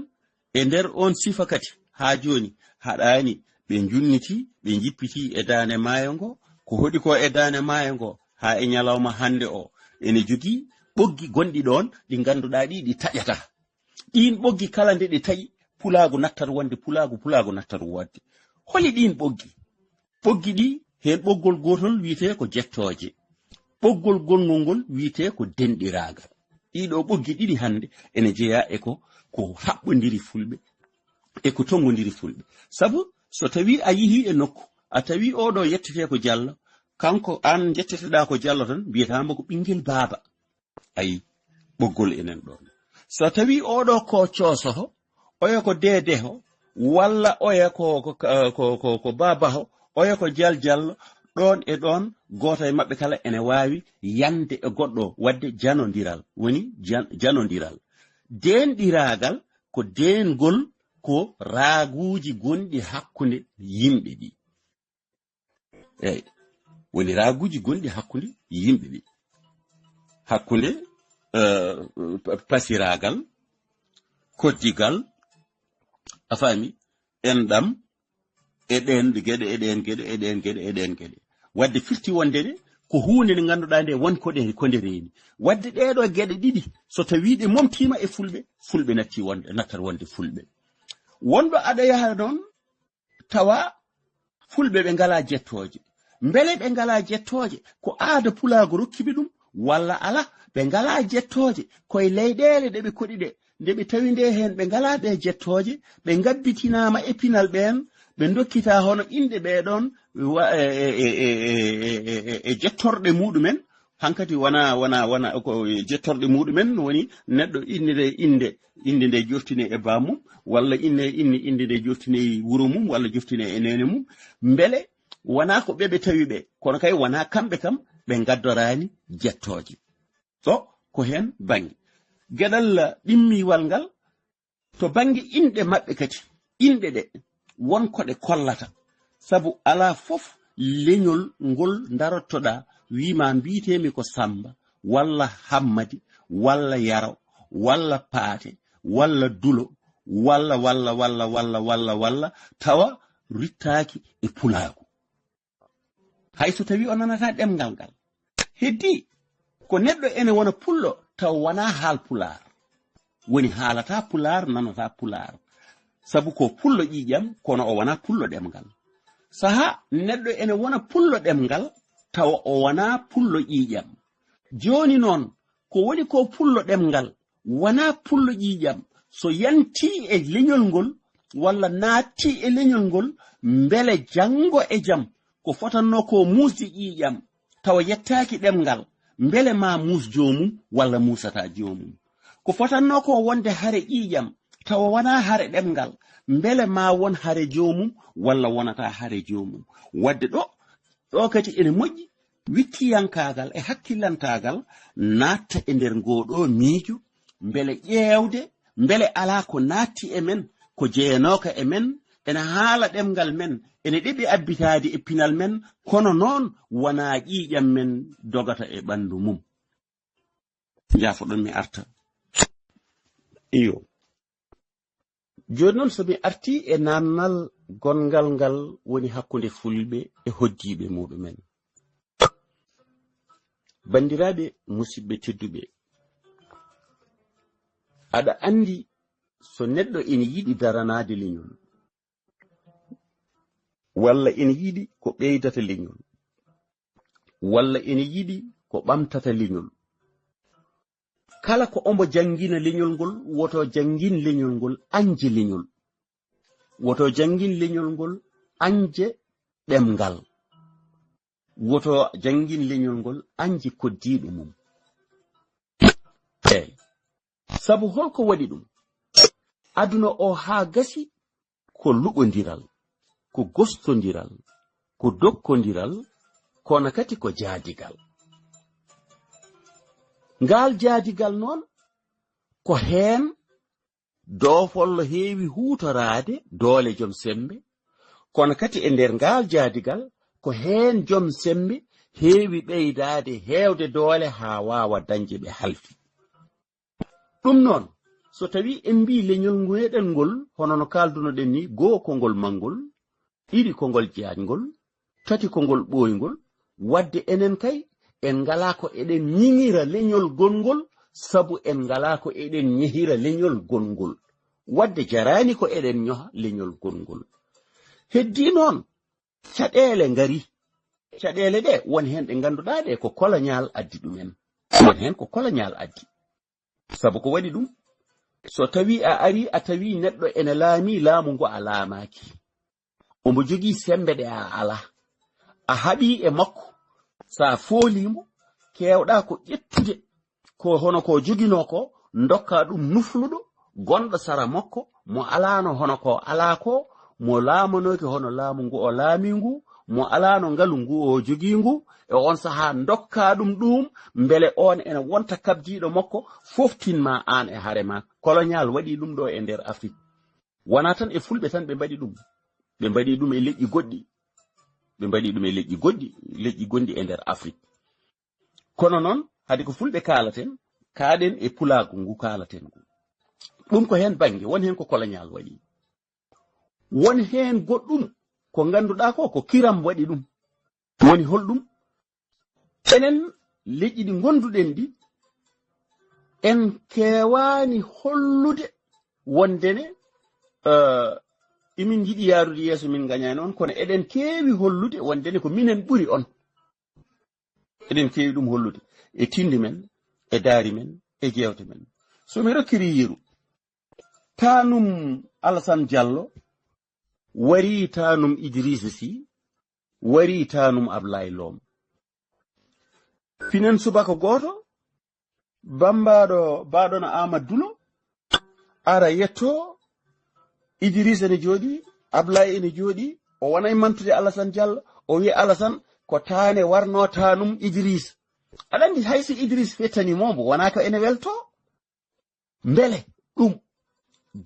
E nder oon sifa kadi, haa jooni, haɗaani ɓe njunniti, ɓe njippitii e daande maayo ngo. Ko hoɗi ko e daande maayo ngo, haa e ñalawma hannde o, ene jogii ɓoggi gonɗi ɗoon, ɗi ngannduɗaa ɗi, ɗi taƴataa. Ɗiin ɓoggi kala nde ɗi taƴi, pulaagu nattat wonde pulaagu, pulaagu nattat wonde. Holi ɗiin ɓoggi? Ɓoggi ɗi, heen ɓoggol gootol wiyetee ko jettooje. Ɓoggol gongol ngol wiyetee ko denɗiraagal. Ɗiɗo ɓoggi ɗiɗi hannde ene jeyaa e ko, ko haɓɓondiri fulɓe, e ko tonngondiri fulɓe. Sabu so tawii a yehii e nokku, a tawii oo ɗoo yettetee ko Jallo, kanko aan njetteteɗaa ko Jallo tan, mbiyataa mbo ko ɓinngel baaba. Ayi, ɓoggol enen ɗoon. So tawii oo ɗoo ko Coosoho, oya ko Deedeho, walla oya ko, ko, ko, ko, ko, ko Baabaho, oya ko Jal Jallo, ɗoon e ɗoon, gooto e maɓɓe kala ene waawi yande e goɗɗo, waɗde janondiral, woni jan-, janondiral. Deenɗiraagal ko deengol, ko raaguuji gonɗi hakkunde yimɓe ɗi. Eey, woni raaguuji gonɗi hakkunde yimɓe ɓe. Hakkunde, eh, pa-, pasiraagal, koddigal, a faami, enɗam, e ɗeen geɗe, e ɗeen geɗe, e ɗeen geɗe, e ɗeen geɗe. Waɗde firti wonde ne, ko huunde nde ngannduɗaa nde won ko ɗe, ko nde reeni. Waɗde ɗee ɗoo geɗe ɗiɗi, so tawii ɗe momtiima e fulɓe, fulɓe natti wonde, nattat wonde fulɓe. Wonɗo aɗa yaha noon, tawa fulɓe ɓe ngalaa jettooje. Mbele ɓe ngalaa jettooje? Ko aada pulaagu rokki ɓe ɗum, walla alaa? Ɓe ngalaa jettooje, koye leyɗeele ɗe ɓe koɗi ɗe, nde ɓe tawi nde heen ɓe ngalaa ɗe jettooje, ɓe ngabbitinaama e pinal ɓeen, ɓe ndokkitaa hono inɗe ɓee ɗoon, wa-, e, e, e, e, e, e, e jettorɗe muɗumen, hankadi wona, wona, wona ko jettorɗe muɗumen, woni neɗɗo innde innde, innde nde joftine e bammum, walla inne, inne, innde nde joftine e wuro mum, walla joftine e neene mum. Mbele wona ko ɓe ɓe tawi ɓe, kono kay wona kamɓe kam ɓe ngaddorani jettooje. So ko heen bannge. Geɗal ɗimmiwal ngal, to bannge inɗe maɓɓe kadi, inɗe ɗe, won ko ɗe kollata. Sabu alaa fof leñol ngol ndarottoɗaa, wii ma mbiyetee-mi ko Sammba, walla Hammadi, walla Yaro, walla Paate, walla Dulo, walla, walla, walla, walla, walla, walla, tawa ruttaaki e pulaagu. Hay so tawii o nanataa ɗemngal ngal. Heddii ko neɗɗo ene wona pullo, tawa wonaa haal pulaar. Woni haalataa pulaar, nanataa pulaar. Sabu ko pullo ƴiiƴam, kono o wonaa pullo ɗemngal. Sahaa neɗɗo ene wona pullo ɗemngal, tawa o wonaa pullo ƴiiƴam. Jooni noon, ko woni ko pullo ɗemngal, wonaa pullo ƴiiƴam. So yantii e leñol ngol, walla naattii e leñol ngol, mbele janngo e jam, ko fotannoo ko muusde ƴiiƴam, tawa yettaaki ɗemngal, mbele ma muus joomum, walla muusataa joomum. Ko fotannoo ko wonde hare ƴiiƴam, tawa wonaa hare ɗemngal, mbele ma won hare joomum, walla wonataa hare joomum. Waɗde ɗo, ɗo kadi ene moƴƴi, wikkiyankaagal e hakkillantaagal naatta e nder ngoo ɗoo miijo, mbele ƴeewde, mbele alaa ko naatti e men, ko jeyanooka e men, ene haala ɗemngal men, ene ɗeɓi abbitaade e pinal men, kono noon wonaa ƴiiƴam men dogata e ɓanndu mum. Njaafoɗon mi arta. Iyo. Jooni noon, so mi artii e naamnal gonngal ngal woni hakkunde fulɓe e hoddiiɓe muɗumen. Banndiraaɓe, musidɓe tedduɓe, aɗa anndi, so neɗɗo ene yiɗi daranaade leñol, walla ene yiɗi ko ɓeydata leñol, walla ene yiɗi ko ɓamtata leñol, kala ko omo janngina leñol ngol, woto janngin leñol ngol, añje leñol. Woto janngin leñol ngol, añje ɗemngal. Woto janngin leñol ngol, añje koddiiɗo mum. Eey. Sabu holko waɗi ɗum? Aduna o haa gasi ko luɓondiral, ko gostondiral, ko dokkondiral, kono kadi ko jaadigal. Ngaal jaadigal noon, ko heen doofollo heewi huutoraade doole jom semmbe, kono kadi e nder ngaal jaadigal, ko heen jom semmbe heewi ɓeydaade heewde doole haa waawa dañde ɓe halfi. Ɗum noon, so tawii en mbii leñol meɗen ngol, hono no kaaldunoɗen ni, goo ko ngol manngol, ɗiɗi ko ngol jaaƴngol, tati ko ngol ɓooyngol, waɗde enen kay, en ngalaa ko eɗen ñiŋira leñol gonngol, sabu en ngalaa ko eɗen ñehira leñol gonngol. Waɗde jaraani ko eɗen ñoha leñol gonngol. Heddii noon, caɗeele ngari. Caɗeele ɗe, won heen ɗe ngannduɗaa ɗe ko koloñaal addi ɗumen. Won heen ko koloñaal addi. Sabu ko waɗi ɗum, so tawii a arii, a tawii neɗɗo ene laamii laamu ngu a laamaaki. Omo jogii semmbe ɗe a alaa. A haɓii e makko. So a foolii mo, keewɗaa ko ƴettude ko hono ko joginoo ko, ndokkaa ɗum nufluɗo, gonɗo sara makko, mo alaano hono ko alaa ko, mo laamanooki hono laamu ngu o laamii ngu, mo alaano ngalu ngu o jogii ngu, e oon sahaa ndokkaa ɗum ɗum, mbele oon ene wonta kabdiiɗo makko, foftin ma aan e hare ma. Koloñaal waɗii ɗum ɗo e nder Afrik. Wonaa tan e Fulɓe tan ɓe mbaɗi ɗum. Ɓe mbaɗi ɗum e leƴƴi goɗɗi. Ɓe mbaɗi ɗum e leƴƴi goɗɗi, leƴƴi gonɗi e nder Afrik. Kono noon, hade ko Fulɓe kaalaten, kaaɗen e pulaagu ngu kaalaten ngu. Ɗum ko heen bannge, won heen ko koloñaal waɗi. Won heen goɗɗum ko ngannduɗaa ko, ko kiram waɗi ɗum. Woni holɗum? Enen leƴƴi ɗi ngonduɗen ɗi, en keewaani hollude wondene, eh, imin njiɗi yaarude yeeso, min ngañaani on, kono eɗen keewi hollude wondene ko minen ɓuri on. Eɗen keewi ɗum hollude e tindi men, e daari men, e jeewte men. So mi rokkiri yeru, taanum Alasan Jallo warii taanum Idrissa Sy, warii taanum Ablaye Lom. Pinen subaka gooto, bammbaaɗo, baaɗono Amadou Dulo, ara yetto, Idrissa ene jooɗi, Ablaye ene jooɗi, o wona e mantude Alasan Jallo, o wiya Alasan ko taane warno taanum Idrissa. Aɗa anndi hay so Idrissa fettani mo, mbo wonaa ko ene welto. Mbele ɗum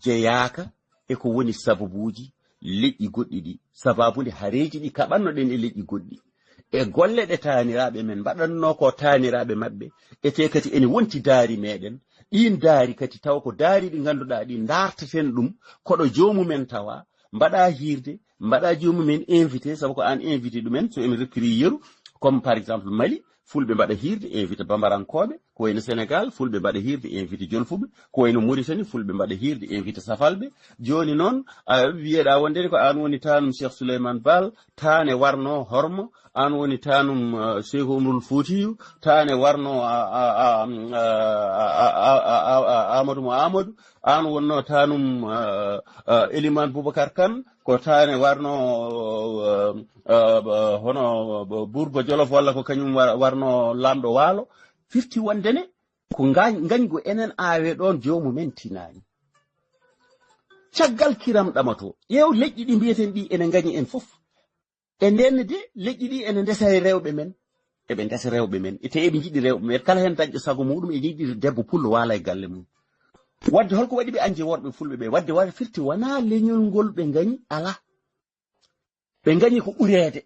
jeyaaka e ko woni sababuuji leƴƴi goɗɗi ɗi, sabaabu nde hareeji ɗi kaɓannoɗen e leƴƴi goɗɗi, e golle ɗe taaniraaɓe men mbaɗannoo ko taaniraaɓe maɓɓe, etee kadi ene wonti daari meɗen, ɗiin daari kadi tawa ko daari ɗi ngannduɗaa ɗi ndaarteten ɗum, koɗo joomumen tawa, mbaɗa hiirde, mbaɗa joomumen invité, sabu ko aan invité ɗumen, so en rokkiri yeru, comme par exemple Mali, Fulɓe mbaɗa hiirde, invité Bambarankooɓe, ko wayno Sénégal, Fulɓe mbaɗa hiirde, invité Jolfuɓe, ko wayno Mauritanie, Fulɓe mbaɗa hiirde, invité Safalɓe. Jooni noon, a wiyeɗaa wondene ko aan woni taanum Cheikh Souleymane Baal, taane warno hormo, aan woni taanum, eh, Cheikh Oumarul Foutiyou, taane warno, a, a, a, a, a, a, a, a, Amadou Mo Amadou, aan wonno taanum, eh, eh, Elimane Boubacar Kane, ko taane warno, eh, eh, eh, hono, eh, Bourba Jolof walla ko kañum wa-, warno laamɗo waalo. Firti wondene ko ngañ-, ngañgu enen aawe ɗoon joomumen tinaani. Caggal kiram ɗamato, ƴeew leƴƴi ɗi mbiyeten ɗi ene ngañi en fof. E ndeen de, leƴƴi ɗi ene ndesa e rewɓe men. Eɓe ndesa rewɓe men. E te eɓe njiɗi rewɓe men. Kala heen dañɗo sago muɗum e yiɗi debbo pullo waala e galle mum. Wadde holko waɗi ɓe añje worɓe fulɓe ɓe? Wadde wa-, firti wonaa leñol ngol ɓe ngañi, alaa. Ɓe ngañi ko ɓureede.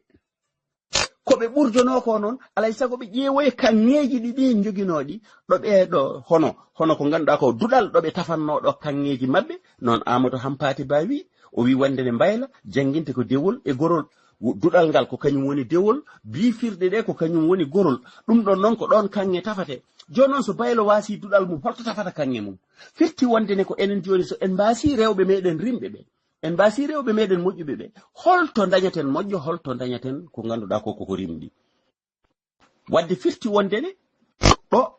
Ko ɓe ɓurdanoo ko noon, alay sago ɓe ƴeewoya kaŋŋeeji ɗi ɓe njoginoo ɗi, ɗo ɓe ɗo hono, hono ko ngannduɗaa ko duɗal ɗo ɓe tafannoo ɗo kaŋŋeeji maɓɓe, noon Amadou Hampâté Bâ wi, o wi wonde ne mbayla, jannginte ko dewol e gorol. Wo-, duɗal ngal ko kañum woni dewol, biifirɗe ɗe ko kañum woni gorol. Ɗum ɗon noon ko ɗoon kaŋŋe tafate. Jooni noon so baylo waasi duɗal mum, holto tafata kaŋŋe mum? Firti wonde ne ko enen jooni so en mbaasi rewɓe meɗen rimɓe ɓe, en mbaasi rewɓe meɗen moƴƴuɓe ɓe, holto dañaten moƴƴo, holto dañaten ko ngannduɗaa ko koko rimɗi? Wadde firti wonde ne ɗo,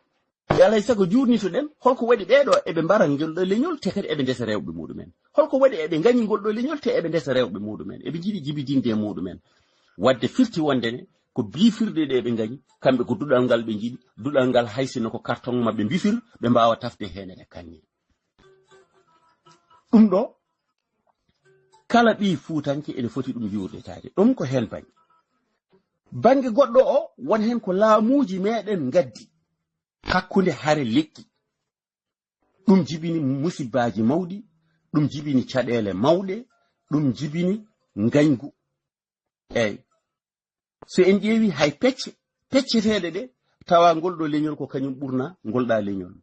alay sago juurnitoɗen, holko waɗi ɓee ɗo eɓe mbara ngol ɗo leñol, te kadi eɓe ndesa rewɓe muɗumen? Holko waɗi eɓe ngañi ngol ɗo leñol, te eɓe ndesa rewɓe muɗumen? Eɓe njiɗi jibidinde e muɗumen. Wadde firti wonde ne ko biifirɗe ɗe ɓe ngañi, kamɓe ko duɗal ngal ɓe njiɗi, duɗal ngal hay sinno ko carton maɓɓe mbifir, ɓe mbaawa tafde heen ene kaŋŋe. Ɗum ɗo, kala ɓii fuutanke ene foti ɗum yuurdetaade. Ɗum ko heen baŋnge. Baŋnge goɗɗo o, won heen ko laamuuji meɗen ngaddi hakkunde hare leƴƴi. Ɗum jibini musibbaaji mawɗi, ɗum jibini caɗeele mawɗe, ɗum jibini ngañgu. Eey. So en ƴeewi hay pecce, pecceteeɗe ɗe, tawa ngol ɗo leñol ko kañum ɓurna ngol ɗa leñol.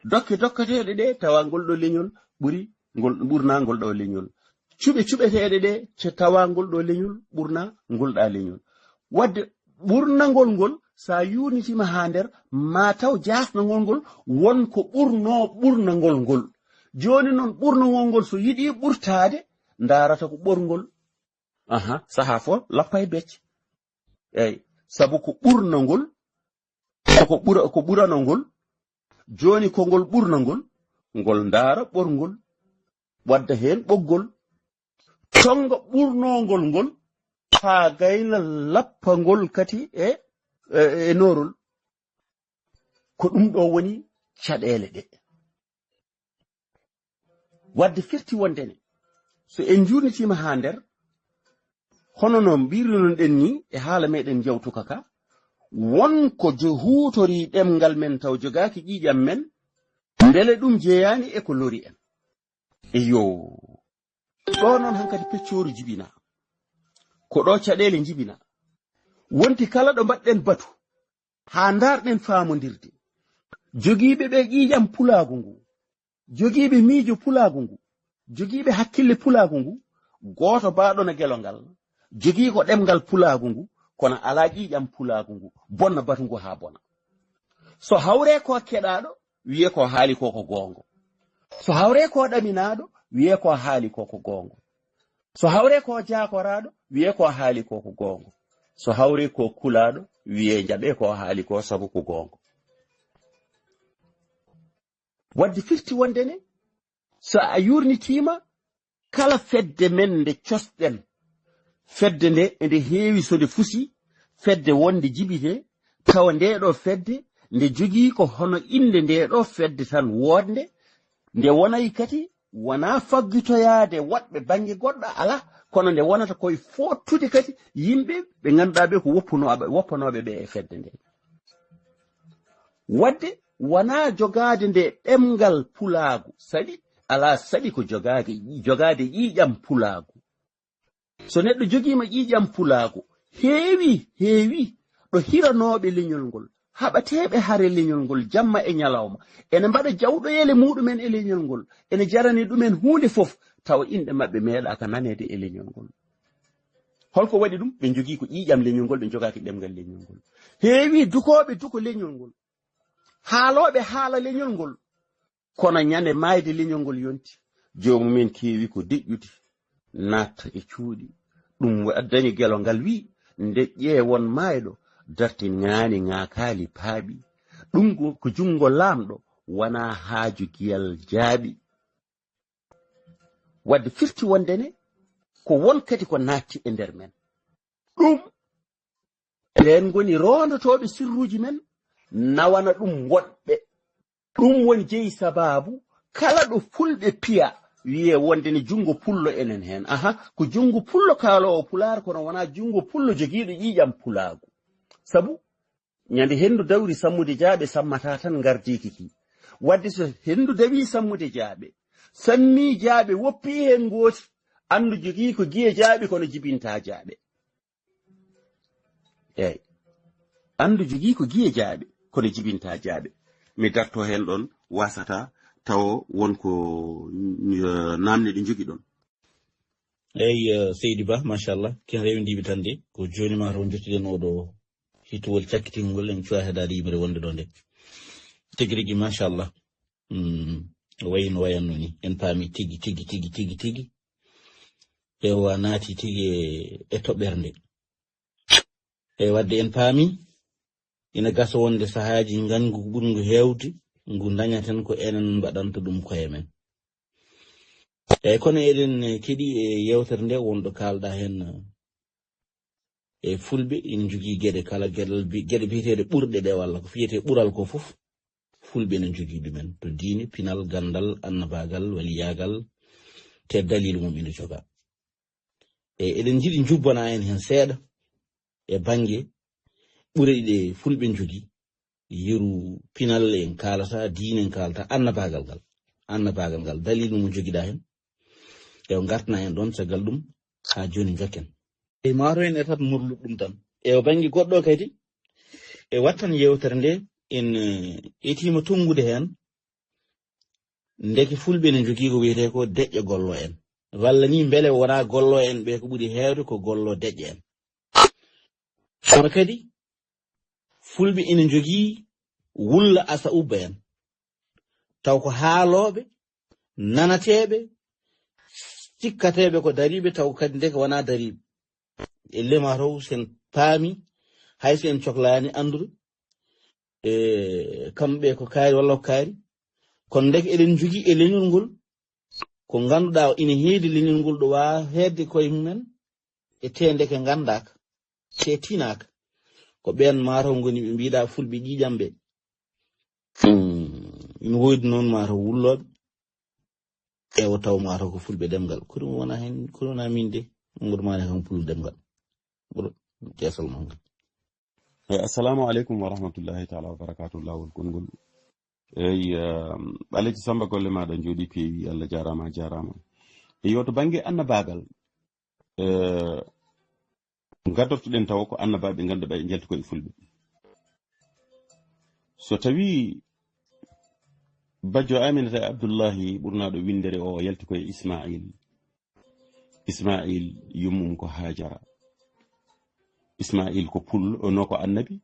Dokke dokketeeɗe ɗe, tawa ngol ɗo leñol ɓuri ngol, ɓurna ngol ɗo leñol. Cuɓe cuɓeteeɗe ɗe, ce-, tawa ngol ɗo leñol ɓurna ngol ɗa leñol. Wadde ɓurnagol ngol, sa yuurnitima haa nder, ma taw jaasnagol ngol won ko ɓurno ɓurnagol ngol. Jooni noon ɓurnagol ngol so yiɗi ɓurtaade, ndaarata ko ɓorngol. Aha, sahaa fof lappa e becce. Eyi, sabu ko ɓurnangol, ko ɓura, ko ɓuranangol, jooni ko ngol ɓurnangol, ngol ndaara ɓorngol, wadda heen ɓoggol, tonnga ɓurnongol ngol, haa gayna lappangol kadi e, e, e noorol. Ko ɗum ɗo woni caɗeele ɗe. Wadde firti wonde ne, so en njuurnitiima haa nder, hono no mbirnoɗen ni e haala meɗen jawtuka ka, won ko jo-, huutori ɗemngal men taw jogaaki ƴiiƴam men, mbele ɗum jeyaani e ko lori en. Eyo, ɗo noon hankadi peccooru jibina. Ko ɗo caɗeele njibina. Wonti kala ɗo mbaɗɗen batu, haa ndaarɗen faamondirde. Jogiiɓe ɓe ƴiiƴam pulaagu ngu, jogiiɓe miijo pulaagu ngu, jogiiɓe hakkille pulaagu ngu, gooto baaɗo na gelo ngal, jogii ko ɗemngal pulaagu ngu, kono alaa ƴiiƴam pulaagu ngu, bonna batu ngu haa bona. So hawree ko keɗaaɗo, wiyee ko haali ko ko goongo. So hawree ko ɗaminaaɗo, wiyee ko haali ko ko goongo. So hawree ko jaakoraaɗo, wiyee ko haali ko ko goongo. So hawree ko kulaaɗo, wiyee njaɓee ko haali ko sabu ko goongo. Wadde firti wonde ne, so a yurnitiima kala fedde men nde cosɗen, fedde nde ende heewi so nde fusi, fedde wonde jibine, tawa nde ɗo fedde nde jogii ko hono innde nde ɗo fedde tan woodnde, nde wonay kadi wonaa faggitoyaade woɗɓe bannge goɗɗo alaa, kono nde wonata koye fooɗtude kadi yimɓe ɓe ngannduɗaa ɓe ko woppunooɓe, woppanooɓe ɓe e fedde nde. Wadde wonaa jogaade nde ɗemngal pulaagu, saɗi, alaa saɗi ko jogaade, jogaade ƴiiƴam pulaagu. So neɗɗo jogiima ƴiiƴam pulaagu, heewi, heewi ɗo hiranooɓe leñol ngol, haɓateeɓe hare leñol ngol jamma e ñalawma, ene mbaɗa jawɗoyeele muɗumen e leñol ngol, ene jarani ɗumen huunde fof, tawa inɗe maɓɓe meeɗaaka naneede e leñol ngol. Holko waɗi ɗum? Ɓe njogii ko ƴiiƴam leñol ngol, ɓe njogaaki ɗemngal leñol ngol. Heewi dukooɓe duko leñol ngol, haalooɓe haala leñol ngol, kono ñande maayde leñol ngol yonti, joomumen keewi ko deƴƴude, natta e cuuɗi. Ɗum addani gelo ngal wi, ndeƴƴee won maayɗo, dartinaani ŋaakaali paaɓi. Ɗum ko, ko junngo laamɗo, wonaa haaju giyal jaaɓi. Wadde firti wonde ne, ko won kadi ko naatti e nder men. Ɗum, ɓeen ngoni roondotooɓe sirruuji men, nawana ɗum woɗɓe. Ɗum woni jeyi sabaabu kala ɗo fulɓe piya, wiyee wonde ne junngo pullo enen heen. Aha, ko junngo pullo kaaloowo pulaar, kono wonaa junngo pullo jogiiɗo ƴiiƴam pulaagu. Sabu, ñande henndu dawri sammude jaaɓe, sammata tan ngardiiki ki. Wadde so henndu dawii sammude jaaɓe, sammii jaaɓe, woppii heen ngooti, anndu jogii ko giye jaaɓe, kono jibintaa jaaɓe. Eey. Anndu jogii ko giye jaaɓe, kono jibintaa jaaɓe. Mi darto heen ɗoon, wasata tawo won ko, eh, naamne ɗe njogi ɗoon. Eey, eh, Seydi Ba, machallah, ken rewndiiɓe tan de, ko jooni ma taw njottiɗen oɗo hittowol cakkitingol, en cuwa heɗaade yimre wonde ɗo nde. Tigi rigi, machallah. Mm, o wayi no wayanno ni. En paami tigi, tigi, tigi, tigi, tigi. Ewa, naati tigi e, e toɓɓere nde. E wadde en paami, ina gasa wonde sahaaji ngañgu ɓurngu heewde, ngu dañaten ko enen mbaɗanta ɗum koye men. Eey, kono eɗen keɗi e yeewtere nde wonɗo kaalɗa heen, e fulɓe ina njogii geɗe kala, geɗal bi-, geɗe biyeteeɗe ɓurɗe ɗe walla ko fiyetee ɓural ko fof, fulɓe ina njogii ɗumen to diine, pinal, ganndal, annabaagal, waliyaagal, te daliilu mum ina jogaa. E eɗen njiɗi njubbana en heen seeɗa e bannge ɓure ɗe fulɓe njogii, yeru pinal en kaalata, diine en kaalata, annabaagal ngal. Annabaagal ngal, daliilu mo njogiɗaa heen. E o ngartana en ɗoon caggal ɗum, haa jooni njokken. E maaro en etat murluɗ ɗum tan. E o bannge goɗɗo kadi, e wattan yeewtere nde, en, eh, etiima tonngude heen, ndeke fulɓe ne njogii ko wiyetee ko deƴƴo gollo en. Walla ni mbele wonaa gollo en ɓe ko ɓuri heewde ko gollo deƴƴo en. Kono kadi fulɓe ina njogii wulla asa ubba en. Taw ko haalooɓe, nanateeɓe, sikkateeɓe ko dariiɓe, taw kadi ndeke wonaa dariiɓe. E lema taw sen paami, hay so en coklaani anndude, e kamɓe ko kaari walla ko kaari. Kono ndeke eɗen njogii e leñol ngol, ko ngannduɗaa ina heedi leñol ngol ɗo waawa heedde koye mumen, e te ndeke nganndaaka, te tinaaka. Ko ɓeen maa taw ngoni ɓe mbiɗa fulɓe ƴiiƴam ɓe. Hmm, ina woodi noon maa taw wullooɓe. Ewa taw maa taw ko fulɓe ɗemngal. Ko ɗum wona heen, ko wona min de. Mamadou Mané kam pullo ɗemngal. Ɓuro keesal mon ngal. Eh, assalamu alaikum wa rahmatullahi ta'ala wa barakatuh. Laawol konngol. Eyi, ehm, Alaji Samba, golle maaɗa njooɗi peewi, Allah jaaraama, a jaaraama. Eyi, yo to bannge annabaagal, eh, ngadortoɗen tawa ko annabaaɓe ngannduɗaa ɓe njalti ko e fulɓe. So tawii bajjo Aminata e Abdullahi ɓurnaaɗo winndere o yalti ko e Ismail. Ismail yummum ko Hajara. Ismail ko pullo, no ko annabi.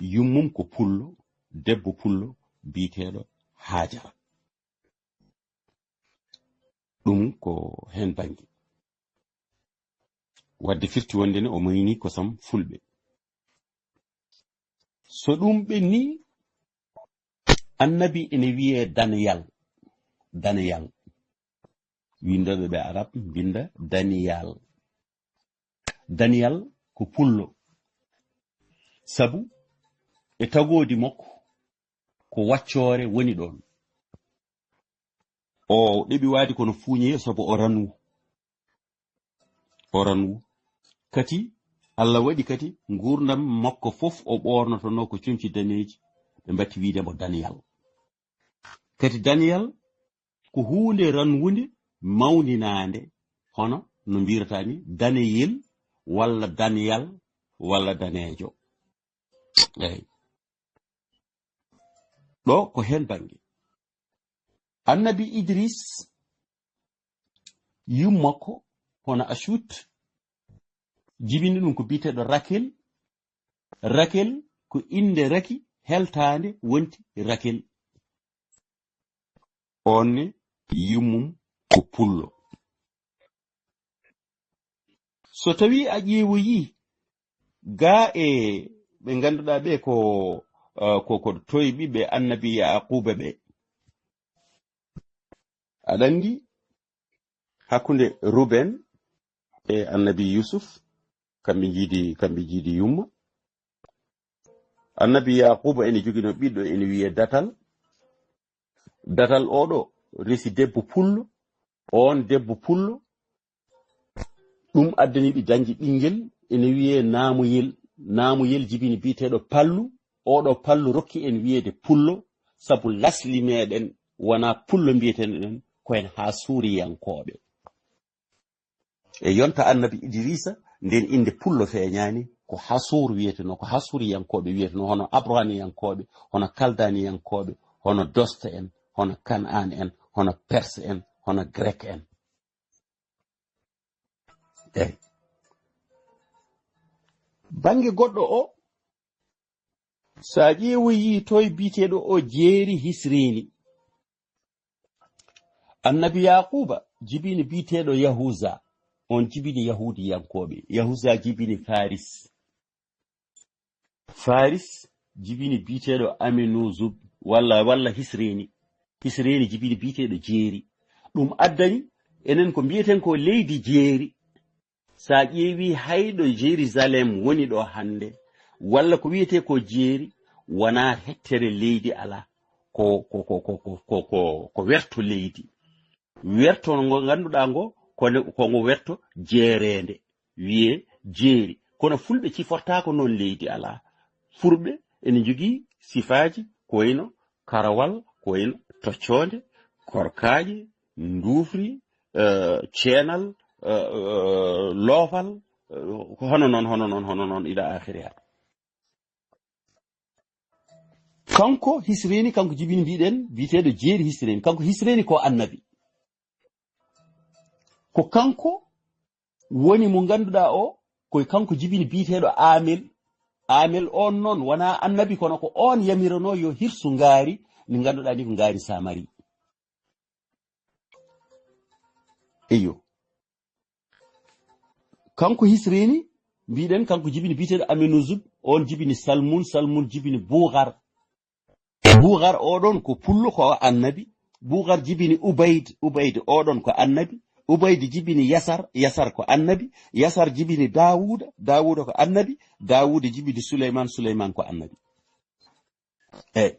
Yummum ko pullo, debbo pullo, biyeteeɗo Hajara. Ɗum ko heen bannge. Wadde firti wonde ne o mayni kosam fulɓe. So ɗum ɓenni, annabi ene wiyee Daniyal. Daniyal. Winndooɓe ɓe Arab mbinnda Daniyal. Daniyal ko pullo. Sabu e tagoodi makko ko waccoore woni ɗoon. O ɗeɓi waade kono fuuñe sabu o ranwu. O ranwu. Kadi, Allah waɗi kadi nguurndam makko fof o ɓoornotonoo ko coñci daneeji, ɓe mbatti wiyde mo Daniyal. Kadi Daniyal ko huunde ranwunde mawninaande, hono no mbiyrataa ni Daniyel walla Daniyal walla Daneejo. Eyi. Ɗo ko heen bannge. Annabi Idris, yummakko hono Ashut, jibini ɗum ko biyeteeɗo Rakel. Rakel ko innde raki heltaande wonti Rakel. Oon ne yummum ko pullo. So tawii a ƴeewoyii gaa e ɓe ngannduɗaa ɓe ko, eh, ko, ko toye ɓiɓɓe annabi Yaquuba ɓe. Aɗa anndi hakkunde Ruben e annabi Yusuf, kamɓe njiidi, kamɓe njiidi yumma. Annabi Yaquuba ene jogino ɓiɗɗo ene wiyee Datal. Datal oɗo resi debbo pullo, oon debbo pullo, ɗum addani ɓe dañde ɓinngel ene wiyee Naamuyel. Naamuyel jibini biyeteeɗo Pallu, oɗo Pallu rokki en wiyeede pullo, sabu lasli meɗen wonaa pullo mbiyeteeɗen, ko en Haasuuriyankooɓe. E yonta annabi Idrisa, nden innde pullo feeñaani, ko Hasuur wiyetenoo, ko Hasuuriyankooɓe wiyetenoo, hono Abraniyankooɓe, hono Kaldaniyankooɓe, hono Doste en, hono Kanaan en, hono Perse en, hono Grek en. Eyi. Bannge goɗɗo o, so a ƴeewoyii toye biyeteeɗo o jeeri Hisreeni. Annabi Yaquuba jibini biyeteeɗo Yahuza, on jibini Yahuudiyankooɓe. Yahuza jibini Faris. Faris jibini biyeteeɗo Aminuzub walla, walla Hisreeni. Hisreeni jibini biyeteeɗo Jeeri. Ɗum addani enen ko mbiyeten ko leydi Jeeri. So a ƴeewii hay ɗo Jerusalem woni ɗo hannde, walla ko wiyetee ko Jeeri, wonaa hettere leydi alaa, ko, ko, ko werto leydi. Werto ngo ngannduɗaa ngo, ko ne, ko ngo werto jeereende, wiyee Jeeri. Kono fulɓe cifortaako noon leydi alaa. Fulɓe ene njogii sifaaji ko wayno Karawal, ko wayno Toccoonde, Korkaaƴe, Nduufri, eh, Ceenal, eh, eh, Loofal, eh, ko hono noon, hono noon, hono noon, ila akhiriha. Kanko Hisreeni, kanko jibini mbiɗen, biyeteeɗo Jeeri Hisreeni. Kanko Hisreeni ko annabi. Ko kanko woni mo ngannduɗaa o, ko kanko jibini biyeteeɗo Amel. Amel on noon wonaa annabi, kono ko on yamiranoo yo hirsu ngaari, ndi ngannduɗaa ndi ko ngaari Samari. Eyo. Kanko Hisreeni, Mbiɗen kanko jibini biyeteeɗo Aminuzub, on jibini Salmun, Salmun jibini Bugar. Bugar oɗon ko pullo, ko annabi. Bugar jibini Ubayd, Ubayd oɗon ko annabi. Ubayd jibini Yasar, Yasar ko annabi. Yasar jibini Dawuda, Dawuda ko annabi. Dawuda jibini Suleyman, Suleyman ko annabi. Eyi.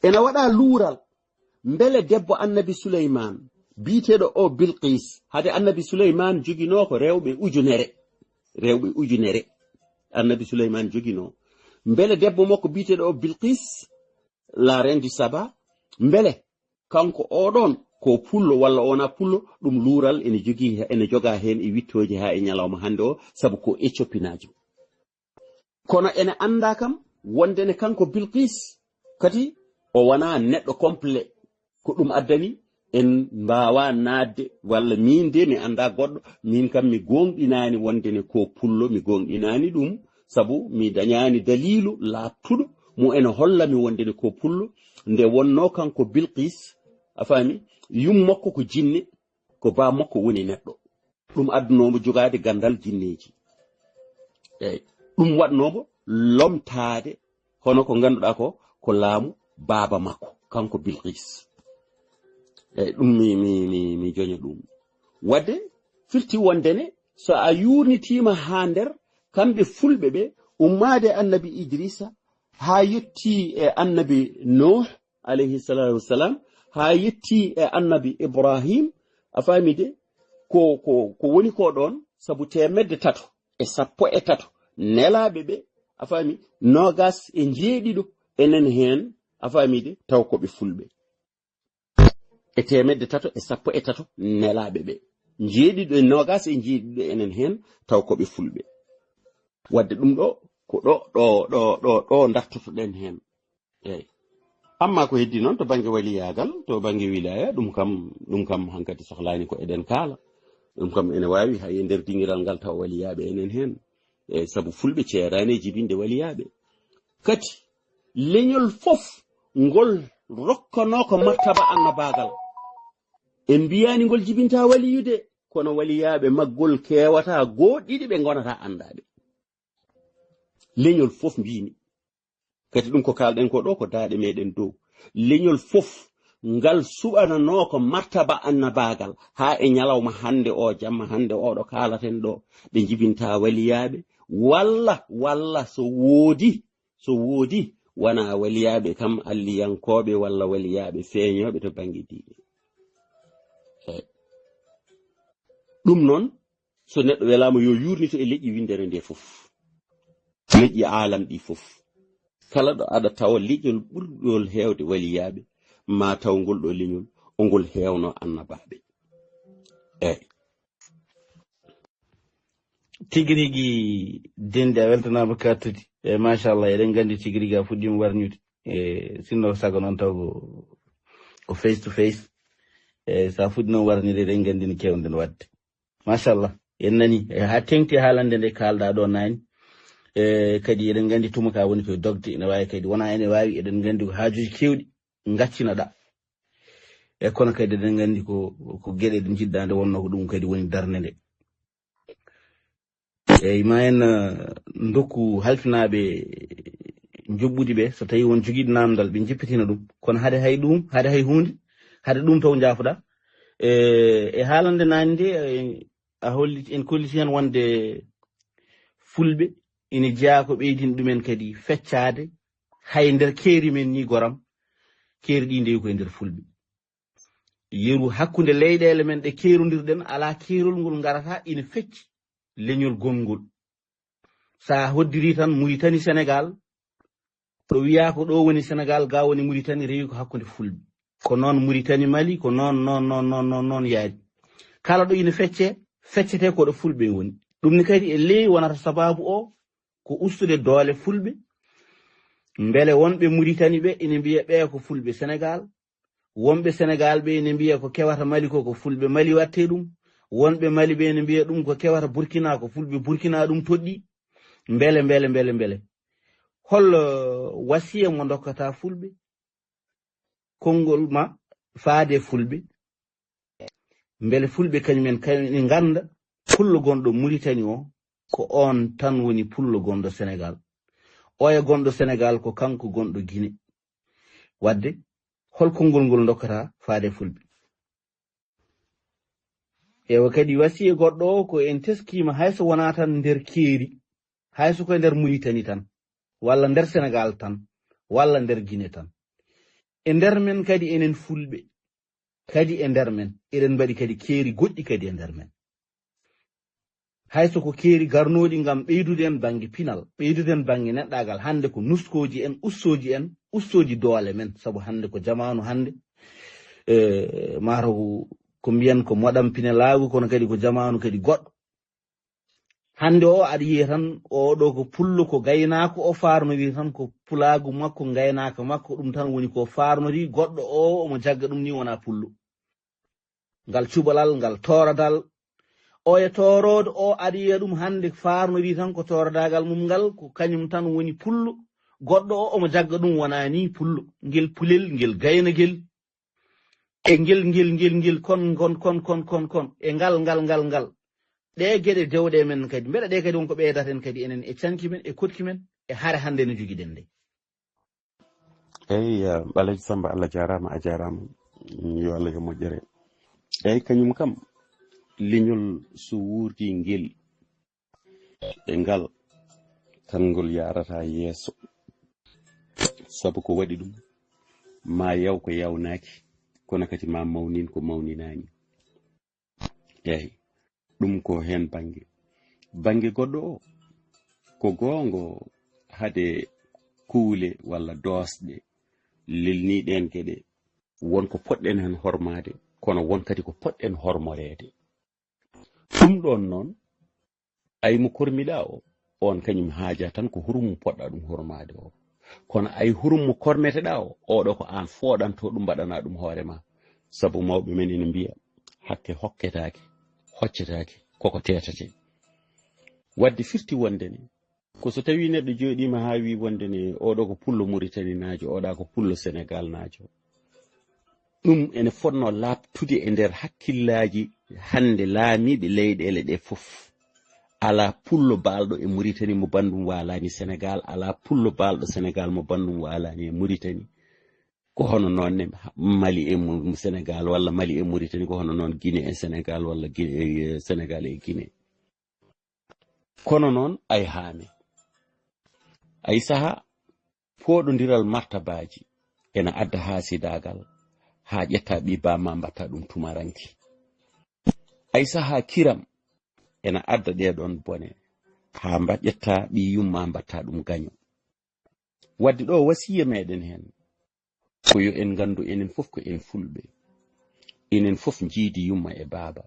Ena waɗa luural, mbele debbo annabi Suleyman, biyeteeɗo o Bilqis, hade annabi Suleyman joginoo ko rewɓe ujunere. Rewɓe ujunere. Annabi Suleyman joginoo. Mbele debbo makko biyeteeɗo o Bilqis, la reine du Saba, mbele kanko oɗon ko pullo walla wona pullo, ɗum luural ene jogii, ene jogaa heen e wittooji haa e ñalawma hannde o, sabu ko Éthiopinaajo. Kono ene anndaa kam wonde ne kanko Bilqis kadi o wonaa neɗɗo complet. Ko ɗum addani en mbaawaa naatde, walla miin de mi anndaa goɗɗo, miin kam mi goongɗinaani wonde ne ko pullo, mi goongɗinaani ɗum, sabu mi dañaani daliilu laaɓtuɗo mo ene holla mi wonde ne ko pullo, nde wonnoo kanko Bilqis, a faami, yum makko ko jinne, ko baa makko woni neɗɗo. Ɗum addunoo mo jogaade ganndal jinneeji. Eey, ɗum waɗnoo mo lomtaade hono ko ngannduɗaa ko, ko laamu baaba makko, kanko Bilqis. Eey, ɗum mi, mi, mi, mi joña ɗum. Waɗde firti wonde ne, so a yuurnitiima haa nder, kamɓe fulɓe ɓe, ummaade annabi Idrisa, haa yetti e annabi Nuh, alayhi salatu wassalam, haa yetti e annabi Ibrahim, a faami de, ko, ko, ko woni ko ɗoon, sabu teemedde tato e sappo e tato nelaaɓe ɓe, a faami, noogas e njeeɗiɗo enen heen, a faami de, taw ko ɓe fulɓe. E teemedde tato e sappo e tato nelaaɓe ɓe. Njeeɗiɗo e noogas e njeeɗiɗo enen heen, taw ko ɓe fulɓe. Waɗde ɗum ɗo, ko ɗo, ɗo, ɗo, ɗo, ɗo ndartotoɗen heen. Eey. Amma ko heddi noon to bannge waliyaagal, to bannge wilaya, ɗum kam, ɗum kam hankadi sohlaani ko eɗen kaala. Ɗum kam ene waawi hay e nder dingiral ngal tawa waliyaaɓe enen heen. Eey, sabu fulɓe ceeraani e jibinde waliyaaɓe. Kadi, leñol fof ngol rokkanoo ko martaba annabaagal. En mbiyaani ngol jibinta waliyu de, kono waliyaaɓe maggol keewata goo ɗiɗi ɓe ngonata anndaaɓe. Leñol fof mbiimi. Kadi ɗum ko kaalɗen ko ɗo, ko daaɗe meɗen dow. Leñol fof ngal suɓananoo ko martaba annabaagal, haa e ñalawma hannde o, jamma hannde o ɗo kaalaten ɗo, ɓe njibinta waliyaaɓe, walla, walla so woodi, so woodi, wona waliyaaɓe kam alliyankooɓe walla waliyaaɓe feeñooɓe to bannge diine. Eey. Ɗum noon, so neɗɗo welaama, yo yuurnito e leƴƴi winndere nde fof, leƴƴi aalam ɗi fof. Kala ɗo aɗa tawa leñol ɓurɗol heewde waliyaaɓe, ma taw ngol ɗo leñol, ongol heewno annabaaɓe. Eey. Tigi rigi, Dende, a weltanaama kattudi. Eey, machallah, eɗen nganndi tigi rigi a fuɗɗiima warñude. Eey, sinno ko sago noon taw ko, ko face to face. Eey, so a fuɗɗii noon warñude, eɗen nganndi no keewɗen waɗde. Machallah, en nani, e haa teŋti haalande nde kaalɗaa ɗo naani. E kadi eɗen nganndi tuma ka woni koye dogde, ene waawi kadi wona ene waawi, eɗen nganndi ko haajuuji keewɗi ngaccinaɗaa. E kono kadi eɗen nganndi ko, ko geɗe ɗe njiɗɗaa nde wonnoo ko ɗum kadi woni darnde nde. Eey, ma en, eh, ndokku halfinaaɓe njuɓɓudi ɓe, so tawii won jogiiɗo naamndal, ɓe njippitina ɗum. Kono hade hay ɗum, hade hay huunde, hade ɗum taw njaafoɗaa. E, e haalande naani nde, eh, a holliti, en kolliti heen wonde fulɓe ina jeyaa ko ɓeydini ɗumen kadi feccaade, hay nder keeri men ni goram, keeri ɗi ndewi koye nder fulɓe. Yeru hakkunde leyɗeele men ɗe keerondirɗen, alaa keerol ngol ngarata ina fecci leñol gongol. So a hoddiri tan Muritani Senegaal, ɗo wiyaa ko ɗo woni Senegaal, ga woni Muritani, rewi ko hakkunde fulɓe. Ko noon Muritani Mali, ko noon, noon, noon, noon, noon, noon yaadi. Kala ɗo ina fecce, feccete ko ɗo fulɓe ngoni. Ɗum ne kadi e ley wonata sabaabu o, ko ustude doole fulɓe. Mbele wonɓe Muritani ɓe ina mbiya ɓe ko fulɓe Senegaal. Wonɓe Senegaal ɓe ina mbiya ko kewata Mali ko, ko fulɓe Mali watte ɗum. Wonɓe Mali ɓe ina mbiya ɗum ko kewata Burkina, ko fulɓe Burkina ɗum toɗɗi. Mbele, mbele, mbele, mbele. Hol, eh, wasiya mo ndokkata fulɓe? Konngol ma faade fulɓe. Mbele fulɓe kañum en, kañum en ngannda pullo gonɗo Muritani o, ko oon tan woni pullo gonɗo Senegaal. Oya gonɗo Senegaal ko kanko gonɗo Gine. Wadde, hol konngol ngol ndokkata faade e Fulɓe? Ewa kadi wasiya goɗɗo o ko en teskiima hay so wonaa tan nder keeri, hay so ko e nder Muritani tan, walla nder Senegaal tan, walla nder Gine tan. E nder men kadi enen Fulɓe, kadi e nder men, eɗen mbaɗi kadi keeri goɗɗi kadi e nder men. Hay so ko keeri garnooɗi ngam ɓeydude en bannge pinal, ɓeydude en bannge neɗɗaagal, hannde ko nuskooji en, ussooji en, ussooji doole men, sabu hannde ko jamaanu hannde, e, mataw ko mbiyen ko moɗam pinelaagu, kono kadi ko jamaanu kadi goɗɗo. Hannde o aɗa yiya tan, oɗo ko pullo, ko gaynaako, o faarnori tan ko pulaagu makko, ngaynaaka makko, ɗum tan woni ko faarnori, goɗɗo o omo jagga ɗum ni wona pullo. Ngal cubalal, ngal tooradal, oya tooroodo o aɗa yiya ɗum hannde faarnori tan ko tooradaagal mum ngal, ko kañum tan woni pullo, goɗɗo o omo jagga ɗum wona ni pullo, ngel pulel, ngel gaynagel, e ngel, ngel, ngel, ngel, kon, kon, kon, kon, kon, kon, e ngal, ngal, ngal, ngal. Ɗee geɗe dewɗe men kadi, mbeɗa ɗe kadi wonko ɓeydata en kadi enen e canki men, e koɗki men, e hare hannde no jogiɗen nde. Eyi, eh, Alhaji Samba, Allah jaaraama, a jaaraama. Yo Allah yo moƴƴere. Eyi, kañum kam, leñol so wuurdi ngel e ngal, tan ngol yaarata yeeso. Sabu ko waɗi ɗum, ma yaw ko yawnaaki, kono kadi ma mawnin ko mawninaani. Eyi, ɗum ko heen bannge. Bannge goɗɗo o, ko goonga hade kuule walla doosɗe lelni ɗeen geɗe, won ko poɗɗen heen hormaade, kono won kadi ko poɗɗen hormoreede. Ɗum ɗoon noon, ay mo kormiɗaa o, oon kañum haajaa tan ko hurum mo poɗɗaa ɗum hormaade o. Kono ay hurum mo kormeteɗaa o, oɗo ko aan fooɗantoo ɗum, mbaɗanaa ɗum hoore ma. Sabu mawɓe men ene mbiya, hakke hokketaake, hoccetaake, koko teetatee. Wadde firti wonde ne, ko so tawii neɗɗo jooɗiima haa wii wonde ne, oɗo ko pullo Muritaninaajo, oɗa ko pullo Senegaalnaajo. Ɗum ene fotnoo laaɓtude e nder hakkillaaji hannde laamiiɓe leyɗeele ɗe fof. Alaa pullo baalɗo e Muritani mo banndum waalaani Senegaal, alaa pullo baalɗo Senegaal mo banndum waalaani e Muritani. Ko hono noon ne Mali e Mu-, Senegaal, walla Mali e Muritani, ko hono noon Gine e Senegaal, walla Gine e, Senegaal e Gine. Kono noon, ay haame. Ay sahaa, pooɗondiral martabaaji ena adda haasidaagal, haa ƴetta ɓii baama mbaɗta ɗum tumaranke. Ay sahaa, kiram ena adda ɗee ɗoon bone, haa mba-, ƴetta ɓii yumma mbaɗta ɗum gaño. Wadde ɗo wasiya meɗen heen, ko yo en nganndu enen fof ko en Fulɓe. Enen fof njiidi yumma e baaba.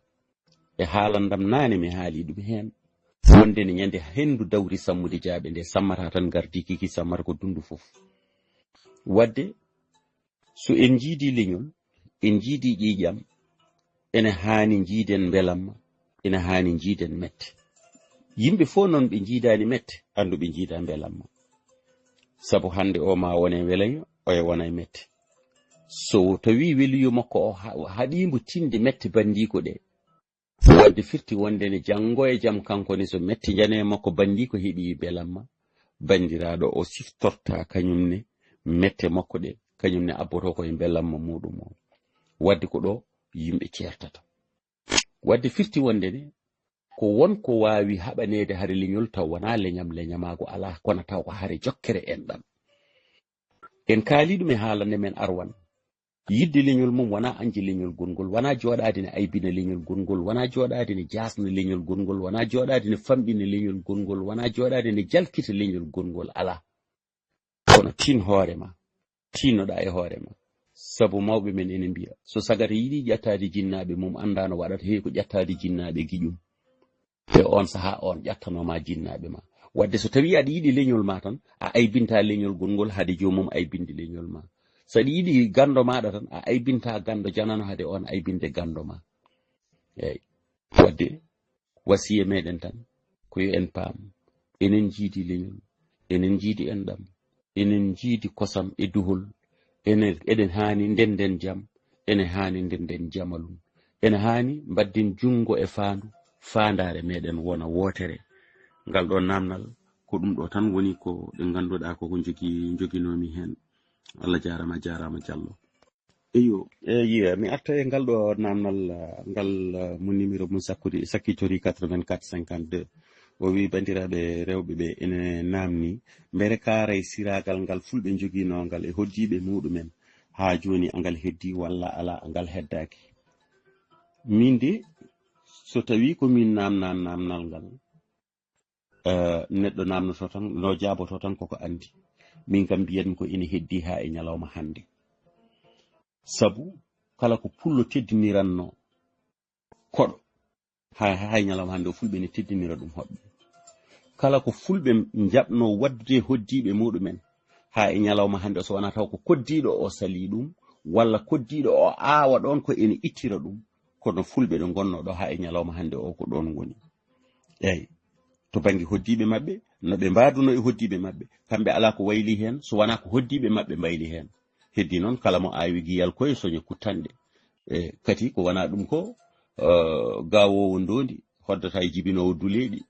E haalandam naane mi haali ɗum heen. Wonde ne ñande henndu dawri sammude jaaɓe nde sammata tan ngardi kiki sammata ko dunndu fof. Wadde so en njiidi leñol, en njiidi ƴiiƴam, ene haani njiiden mbelamma, ene haani njiiden mette. Yimɓe fof noon ɓe njiidaani mette, anndu ɓe njiida mbelamma. Sabu hannde o ma wone weleyo, oya wona e mette. So tawi weliyo makko o ha-, haɗiimo tinde mette banndiiko ɗe, wadde firti wonde ne janngo e jam kanko ne so mette njane makko banndiiko heɓi mbelamma, banndiraaɗo o siftorta kañum ne mette makko ɗe, kañum ne abboto ko e mbelamma muɗum o. Wadde ko ɗo yimɓe ceertata. Wadde firti wonde ne, ko won ko waawi haɓaneede hare leñol taw wonaa leñam, leñamaagu alaa, kono taw ko hare jokkere enɗam. En kaali ɗum e haalande men arwan. Yidde leñol mum wonaa añde leñol gongol, wonaa jooɗaade ne aybina leñol gongol, wonaa jooɗaade ne jaasna leñol gongol, wonaa jooɗaade ne famɗina leñol gongol, wonaa jooɗaade ne jalkita leñol gongol, alaa. Kono tin hoore ma, tinnoɗaa e hoore ma. Sabu mawɓe men ene mbiya, so sagata yiɗi ƴettaade jinnaaɓe mum, anndaa no waɗata, heewi ko ƴettaade jinnaaɓe giƴum. E oon sahaa, oon ƴettanooma jinnaaɓe ma. Wadde so tawii aɗa yiɗi leñol ma tan, a aybinta leñol gongol hade joomum aybinde leñol ma. So aɗa yiɗi ganndo maaɗa tan, a aybinta ganndo janano hade oon aybinde ganndo ma. Eey. Wadde wasiya meɗen tan ko yo en paam, enen njiidi leñol, enen njiidi enɗam, enen njiidi kosam e duhol, enen, eɗen haani ndenden jam, ene haani ndenden jamalun, ene haani mbadden junngo e faandu, faandaare meɗen wona wootere. Ngal ɗo namnal, ko ɗum ɗo tan woni ko ɗe ngannduɗaa ko ko njogi, njoginoomi heen. Allah jaaraama, jaaraama Jallo. Eyo, eyi, mi arta e ngal ɗo namnal, ah, ngal, ah, mo numéro mum sakkude, sakkitori quatre-vingt-quatre cinquante-deux. O wi, "Banndiraaɓe rewɓe ɓe ene naamni, mbele kaaray siraagal ngal fulɓe njoginoo ngal e hoddiiɓe muɗumen, haa jooni angal heddii walla alaa, angal heddaaki?" Min de, so tawii ko min naamnaan naamnal ngal, eh, neɗɗo naamnoto tan, no jaaboto tan koko anndi. Min kam mbiyatmi ko ina heddi haa e ñalawma hannde. Sabu kala ko pullo teddiniranno koɗo, haa, haa e ñalawma hannde o fulɓe ne teddinira ɗum hoɓɓe. Kala ko fulɓe njaɓno waɗdude hoddiiɓe muɗumen, haa e ñalawma hannde o, so wonaa taw ko koddiiɗo o sali ɗum, walla koddiiɗo o aawa ɗoon ko ene ittira ɗum, kono fulɓe ɗo ngonno ɗo haa e ñalawma hannde o ko ɗoon ngoni. Eyi, to bannge hoddiiɓe maɓɓe, no ɓe mbaaduno e hoddiiɓe maɓɓe, kamɓe alaa ko wayli heen, so wonaa ko hoddiiɓe maɓɓe mbayli heen. Heddi noon, kala mo aawi giyal koye soño kuttanɗe. E kadi ko wonaa ɗum ko, eh, gaawoowo ndoondi, hoddata e jibinoowo duleeɗi.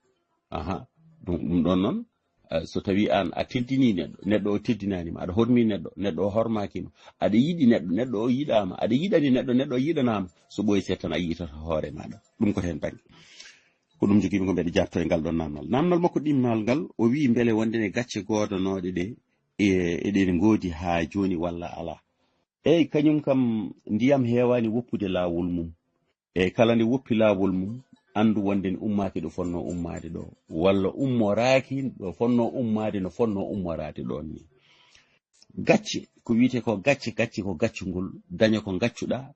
Aha, ɗum, ɗum ɗoon noon, eh, so tawii aan a teddinii neɗɗo, neɗɗo o teddinaani ma, aɗa hormii neɗɗo, neɗɗo o hormaaki ma, aɗa yiɗi neɗɗo, neɗɗo o yiɗaama, aɗa yiɗani neɗɗo, neɗɗo o yiɗanaama, so ɓooyi seeɗa tan a yiytata hoore maaɗa. Ɗum ko heen bannge. Ko ɗum njogiimi ko mbeɗa jaabtoo e ngal ɗoon naamnal. Naamnal makko ɗimmal ngal, o wiyi mbele wonde ne gacce goodanooɗe ɗe, e, eɗen ngoodi haa jooni walla alaa? Eey, kañum kam ndiyam heewaani woppude laawol mum. Eey, kala nde woppi laawol mum, anndu wonde ne ummaaki ɗo fotnoo ummaade ɗo, walla ummoraaki ɗo fotnoo ummaade, no fotnoo ummoraade ɗoon ni. Gacce, ko wiyetee ko gacce, gacce ko gaccungol, daña ko ngaccuɗaa,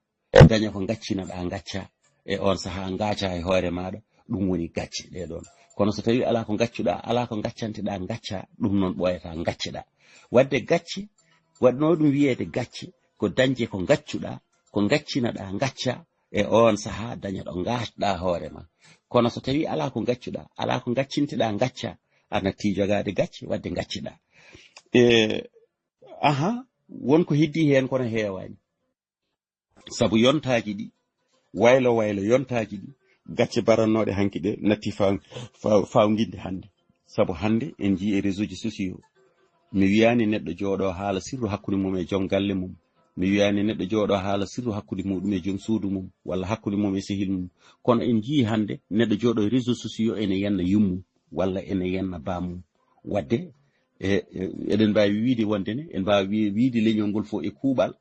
daña ko ngaccinaɗaa, ngacca. E oon sahaa, ngaaca e hoore maaɗa, ɗum woni gacce ɗee ɗoon. Kono so tawii alaa ko ngaccuɗaa, alaa ko ngaccanteɗaa, ngacca, ɗum noon ɓooyataa, ngacceɗaa. Waɗde gacce, waɗnoo ɗum wiyeede gacce, ko dañde ko ngaccuɗaa, ko ngaccinaɗaa, ngacca, e oon sahaa, daña ɗo ngaacɗaa hoore ma. Kono so tawii alaa ko ngaccuɗaa, alaa ko ngaccinteɗaa, ngacca, a nattii jogaade gacce, waɗde ngacceɗaa. E, aha, won ko heddii heen, kono heewaani. Sabu yontaaji ɗi, waylo waylo yontaaji ɗi, gacce barannooɗe hanki ɗe natti faw-, faw-, fawnginde hannde. Sabu hannde en njii e réseau ji sociaux, mi wiyaani neɗɗo jooɗo haala sirru hakkunde mum e joom galle mum, mi wiyaani neɗɗo jooɗo haala sirru hakkunde muɗum e joom suudu mum, walla hakkunde mum e sehil mum. Kono en njii hannde neɗɗo jooɗo e réseau sociaux ene yenna yummum, walla ene yenna bammum. Waɗde, e, e, eɗen mbaawi wiyde wonde ne, en mbaawi wi-, wiyde leñol ngol fof e kuuɓal,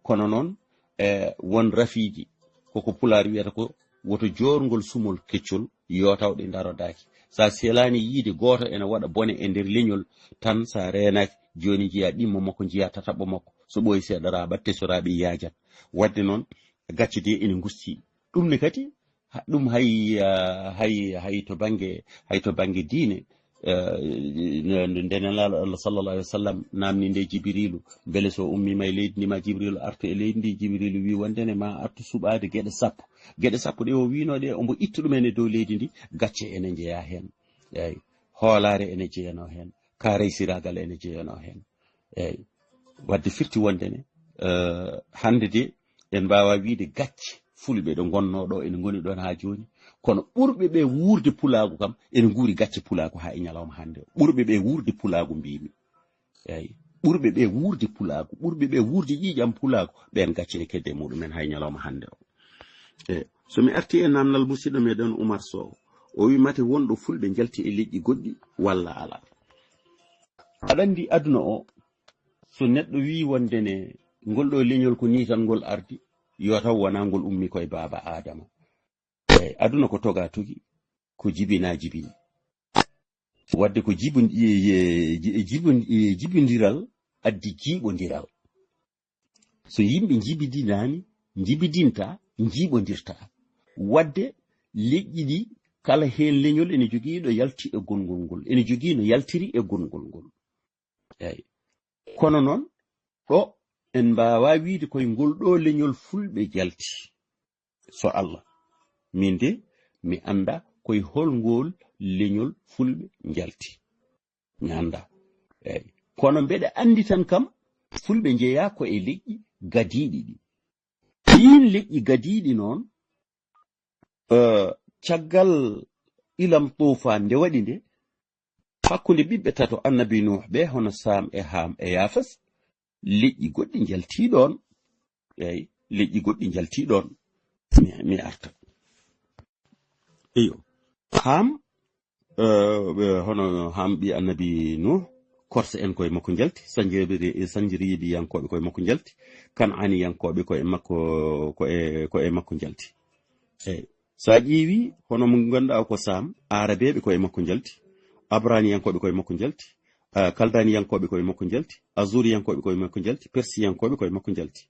kono noon, e, won rafiiji, koko Pulaar wiyata ko, "Woto joorngol sumol keccol, yo taw ɗe ndarodaaki." So a selaani yiyde gooto ene waɗa bone e nder leñol, tan so a reenaaki, jooni njiyaa ɗimmo makko, njiyaa tataɓɓo makko, so ɓooyi seeɗa raaɓat, tesoraaɓe yaajat. Waɗde noon, gacce de ene ngusti. Ɗum ne kadi, ha-, ɗum hay, ah, hay, hay to bannge, hay to bannge diine, eh, nde Nelaaɗo Allah sallallahu alaihi wasallam naamni nde Jibriilu, mbele so ummiima e leydi ndi ma Jibriilu artu e leydi ndi, Jibriilu wi wonde ne ma artu suɓaade geɗe sappo. Geɗe sappo ɗe o wiino ɗe, omo itta ɗum en e dow leydi ndi, gacce ene njeyaa heen. Eeyi, hoolaare ene jeyanoo heen, kaareysiraagal ene jeyanoo heen. Eeyi, waɗde firti wonde ne, eh, hannde de en mbaawa wiyde gacce fulɓe ɗo ngonnoo ɗo ene ngoni ɗoon haa jooni, kono ɓurɓe ɓe wuurde pulaagu kam ene nguuri gacce pulaagu haa e ñalawma hannde o. Ɓurɓe ɓe wuurde pulaagu mbiymi. Eeyi, ɓurɓe ɓe wuurde pulaagu, ɓurɓe ɓe wuurde ƴiiƴam pulaagu, ɓeen gacce ne kedde muɗumen haa e ñalawma hannde o. E, so mi artii e naamnal musidɗo meɗen Oumar Sow, o wi mate won ɗo fulɓe njalti e leƴƴi goɗɗi walla alaa? Aɗa anndi aduna o, so neɗɗo wii wonde ne ngol ɗo leñol ko nii tan ngol ardi, yo taw wonaa ngol ummii koye baaba Aadama. Eey, aduna ko togaa togi, ko jibinaa jibini. Waɗde ko jibin-, e, e, e, jibin-, e, jibindiral addi jiiɓondiral. So yimɓe njibidinaani, njibidintaa, njiiɓondirtaa. Waɗde leƴƴi ɗi, kala heen leñol ene jogii ɗo yalti e gongol ngol, ene jogii no yaltiri e gongol ngol. Eey. Kono noon, ɗo en mbaawaa wiyde koye ngol ɗo leñol fulɓe jalti. So Allah, min de, mi anndaa koye hol ngol leñol fulɓe njalti. Mi anndaa. Eey. Kono mbeɗa anndi tan kam, fulɓe njeyaa ko e leƴƴi gadiiɗi ɗi. Ɗiin leƴƴi gadiiɗi noon, eh, caggal ilam tuufaan nde waɗi nde, Hakkunde ɓiɓɓe tato annabi Nuh ɓe, hono Sam e Ham e Yafas, leƴƴi goɗɗi njalti ɗon. Eyi, leƴƴi goɗɗi njalti ɗon. Mi, mi arta. Iyo. Ham, eh, eh, hono Ham ɓi annabi Nuh, Korse en koye makko njalti, Sanjiri-, Sanjiriidiyankooɓe koye makko njalti, Kan'aaniyankooɓe koye makko, koye, koye makko njalti. Eyi. So a ƴeewi, hono mo ngannduɗaa ko Sam, Aarabeeɓe koye makko njalti, Abraniyankooɓe koye makko njalti, eh, Kaldaaniyankooɓe koye makko njalti, Azuriyankooɓe koye makko njalti, Persiyankooɓe koye makko njalti.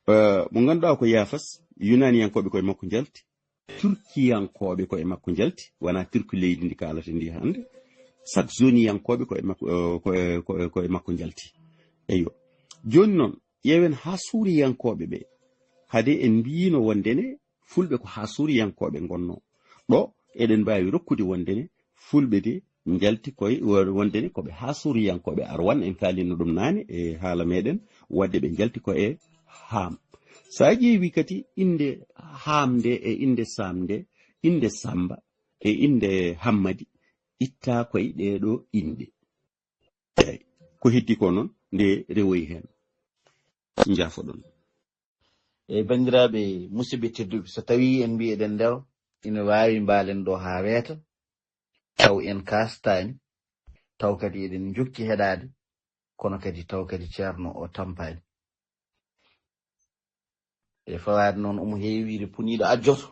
Eh, mo ngannduɗaa ko Yafas, Yunaaniyankooɓe koye makko njalti, Turkiyankooɓe koye makko njalti, wonaa Turki leydi ndi kaalaten ndi hannde, Saksoniyankooɓe koye makko, eh, koye, koye, koye makko njalti. Eyyo. Jooni noon, ƴeewen Haasuriyankooɓe ɓe. Hade en mbiyiino wonde ne, Fulɓe ko Haasuriyankooɓe ngonnoo. Ɗo, eɗen mbaawi rokkude wonde ne, Fulɓe de njalti koye, wonde ne ko ɓe Haasuriyankooɓe. Arwan en kaalino ɗum naane e haala meɗen, wadde ɓe njalti ko e Haam. So a ƴeewi kadi innde Haam nde e innde Saam nde, innde Samba e innde Hammadi, itta koye ɗee ɗoo inɗe. Eey, ko heddi ko noon, nde rewoyi heen. Njaafoɗon. Eey, banndiraaɓe musidɓe tedduɓe, so tawii en mbii eɗen ndewa, ina waawi mbaalen ɗo haa weeta, taw en kaastaani, taw kadi eɗen njokki heɗaade, kono kadi taw kadi Ceerno o tampaani. E fawaade noon omo heewi wiide puniiɗo ajjoto.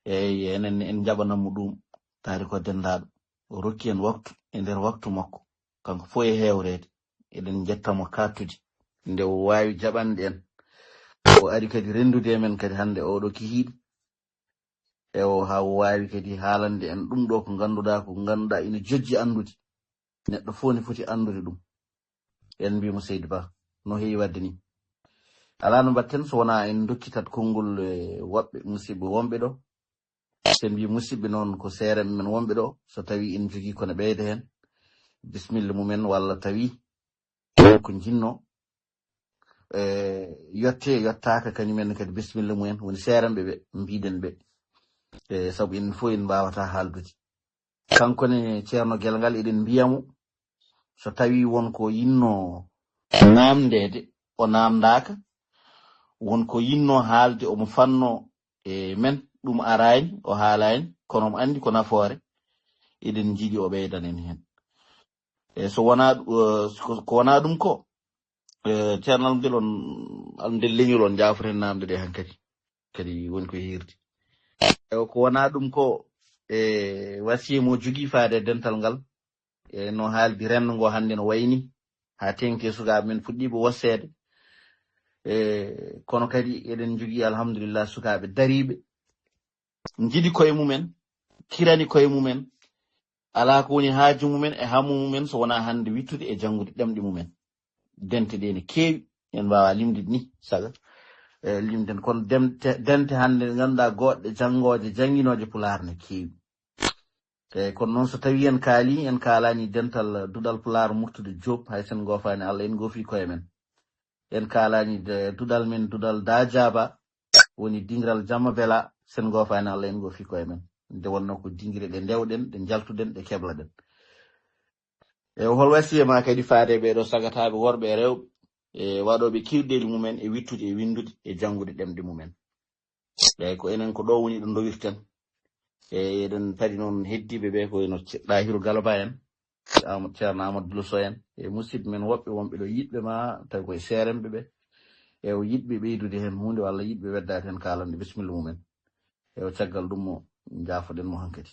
Eey, enen ne en njaɓanamo ɗum, taari ko denndaaɗo. O rokki en waktu e nder waktu makko. Kanko fof e heewreede. Eɗen njetta mo kaattude. Nde o waawi jaɓande en. O ari kadi renndude e men kadi hannde oɗo kihiiɗe. E o haa o waawi kadi haalande en ɗum ɗo ko ngannduɗaa, ko ngannduɗaa ina jojji anndude. Neɗɗo fof ne foti anndude ɗum. En mbii mo Seydi Ba, no heewi waɗde ni. Alaa no mbaɗten so wonaa en ndokkitat konngol e woɓɓe musidɓe wonɓe ɗo. So en mbii musidɓe noon ko seerenɓe men wonɓe ɗo, so tawii en njogii ko ne ɓeyda heen, bisimilla mumen walla tawii ko njinnoo, e, yottee, yottaaka, kañum en kadi bisimilla mumen, woni seerenɓe ɓe, mbiɗen ɓe. E, sabu en fof en mbaawataa haaldude. Kanko ne Ceerno Gelngal, eɗen mbiya mo, so tawii won ko yinnoo naamndeede, o naamndaaka, won ko yinnoo haalde, omo fannoo e men, ɗum araani, o haalaani, kono omo anndi ko nafoore, eɗen njiɗi o ɓeydan en heen. E so wonaa ɗu-, eh, ko, ko wonaa ɗum ko, eh, Ceerno Almudel on, Almudel Leñol on, njaafoten naamnde ɗe hankadi. Kadi woni ko e hirde. E ko wonaa ɗum ko, e wasiya mo jogii faade e dental ngal, e no haaldi renndo ngo hannde no wayni, haa teŋti e sukaaɓe men puɗɗiiɓe wosseede. E kono kadi eɗen njogii, alhamdulillah, sukaaɓe dariiɓe, njiɗi koye mumen, kirani koye mumen, alaa ko woni haaju mumen e hammu mumen so wonaa hannde wittude e janngude ɗemɗe mumen. Dente ɗe ne keewi, en mbaawaa limde ni, saga, e, limden. Kono dem-, te-, dente hannde ɗe ngannduɗaa goɗɗe janngooje, jannginooje Pulaar ne keewi. E, kono noon so tawii en kaali, en kaalaani dental duɗal Pulaar Murtude Diop, hay sen ngoofaani Allah, en ngoofii koye men. En kaalaani de-, duɗal men, duɗal Daa Jaaba, woni dingiral Jamma Bela, sen ngoofaani Allah, en ngoofii koye men. Nde wonnoo ko dingire ɗe ndewɗen, ɗe njaltuɗen, ɗe keblaɗen. E hol wasiya ma kadi faade e ɓee ɗoo sagataaɓe worɓe e rewɓe, e waɗooɓe kiirɗeeli mumen e wittude e winndude e janngude ɗemɗe mumen? Eey, ko enen ko ɗo woni ɗo ndowirten. Eey, eɗen padi noon heddiiɓe ɓe ko wayno Ce-, Ɗaahiru Galo Ba en, Amadou, Ceerno Amadou Boulo Sow en, e musidɓe men woɓɓe wonɓe ɗo yiɗɓe ma tawi koye seerenɓe ɓe. E o yiɗɓe ɓeydude heen huunde walla yiɗɓe weddaade heen kaalande bisimilla mumen. E o caggal ɗum mo njaafoɗen mo hankadi.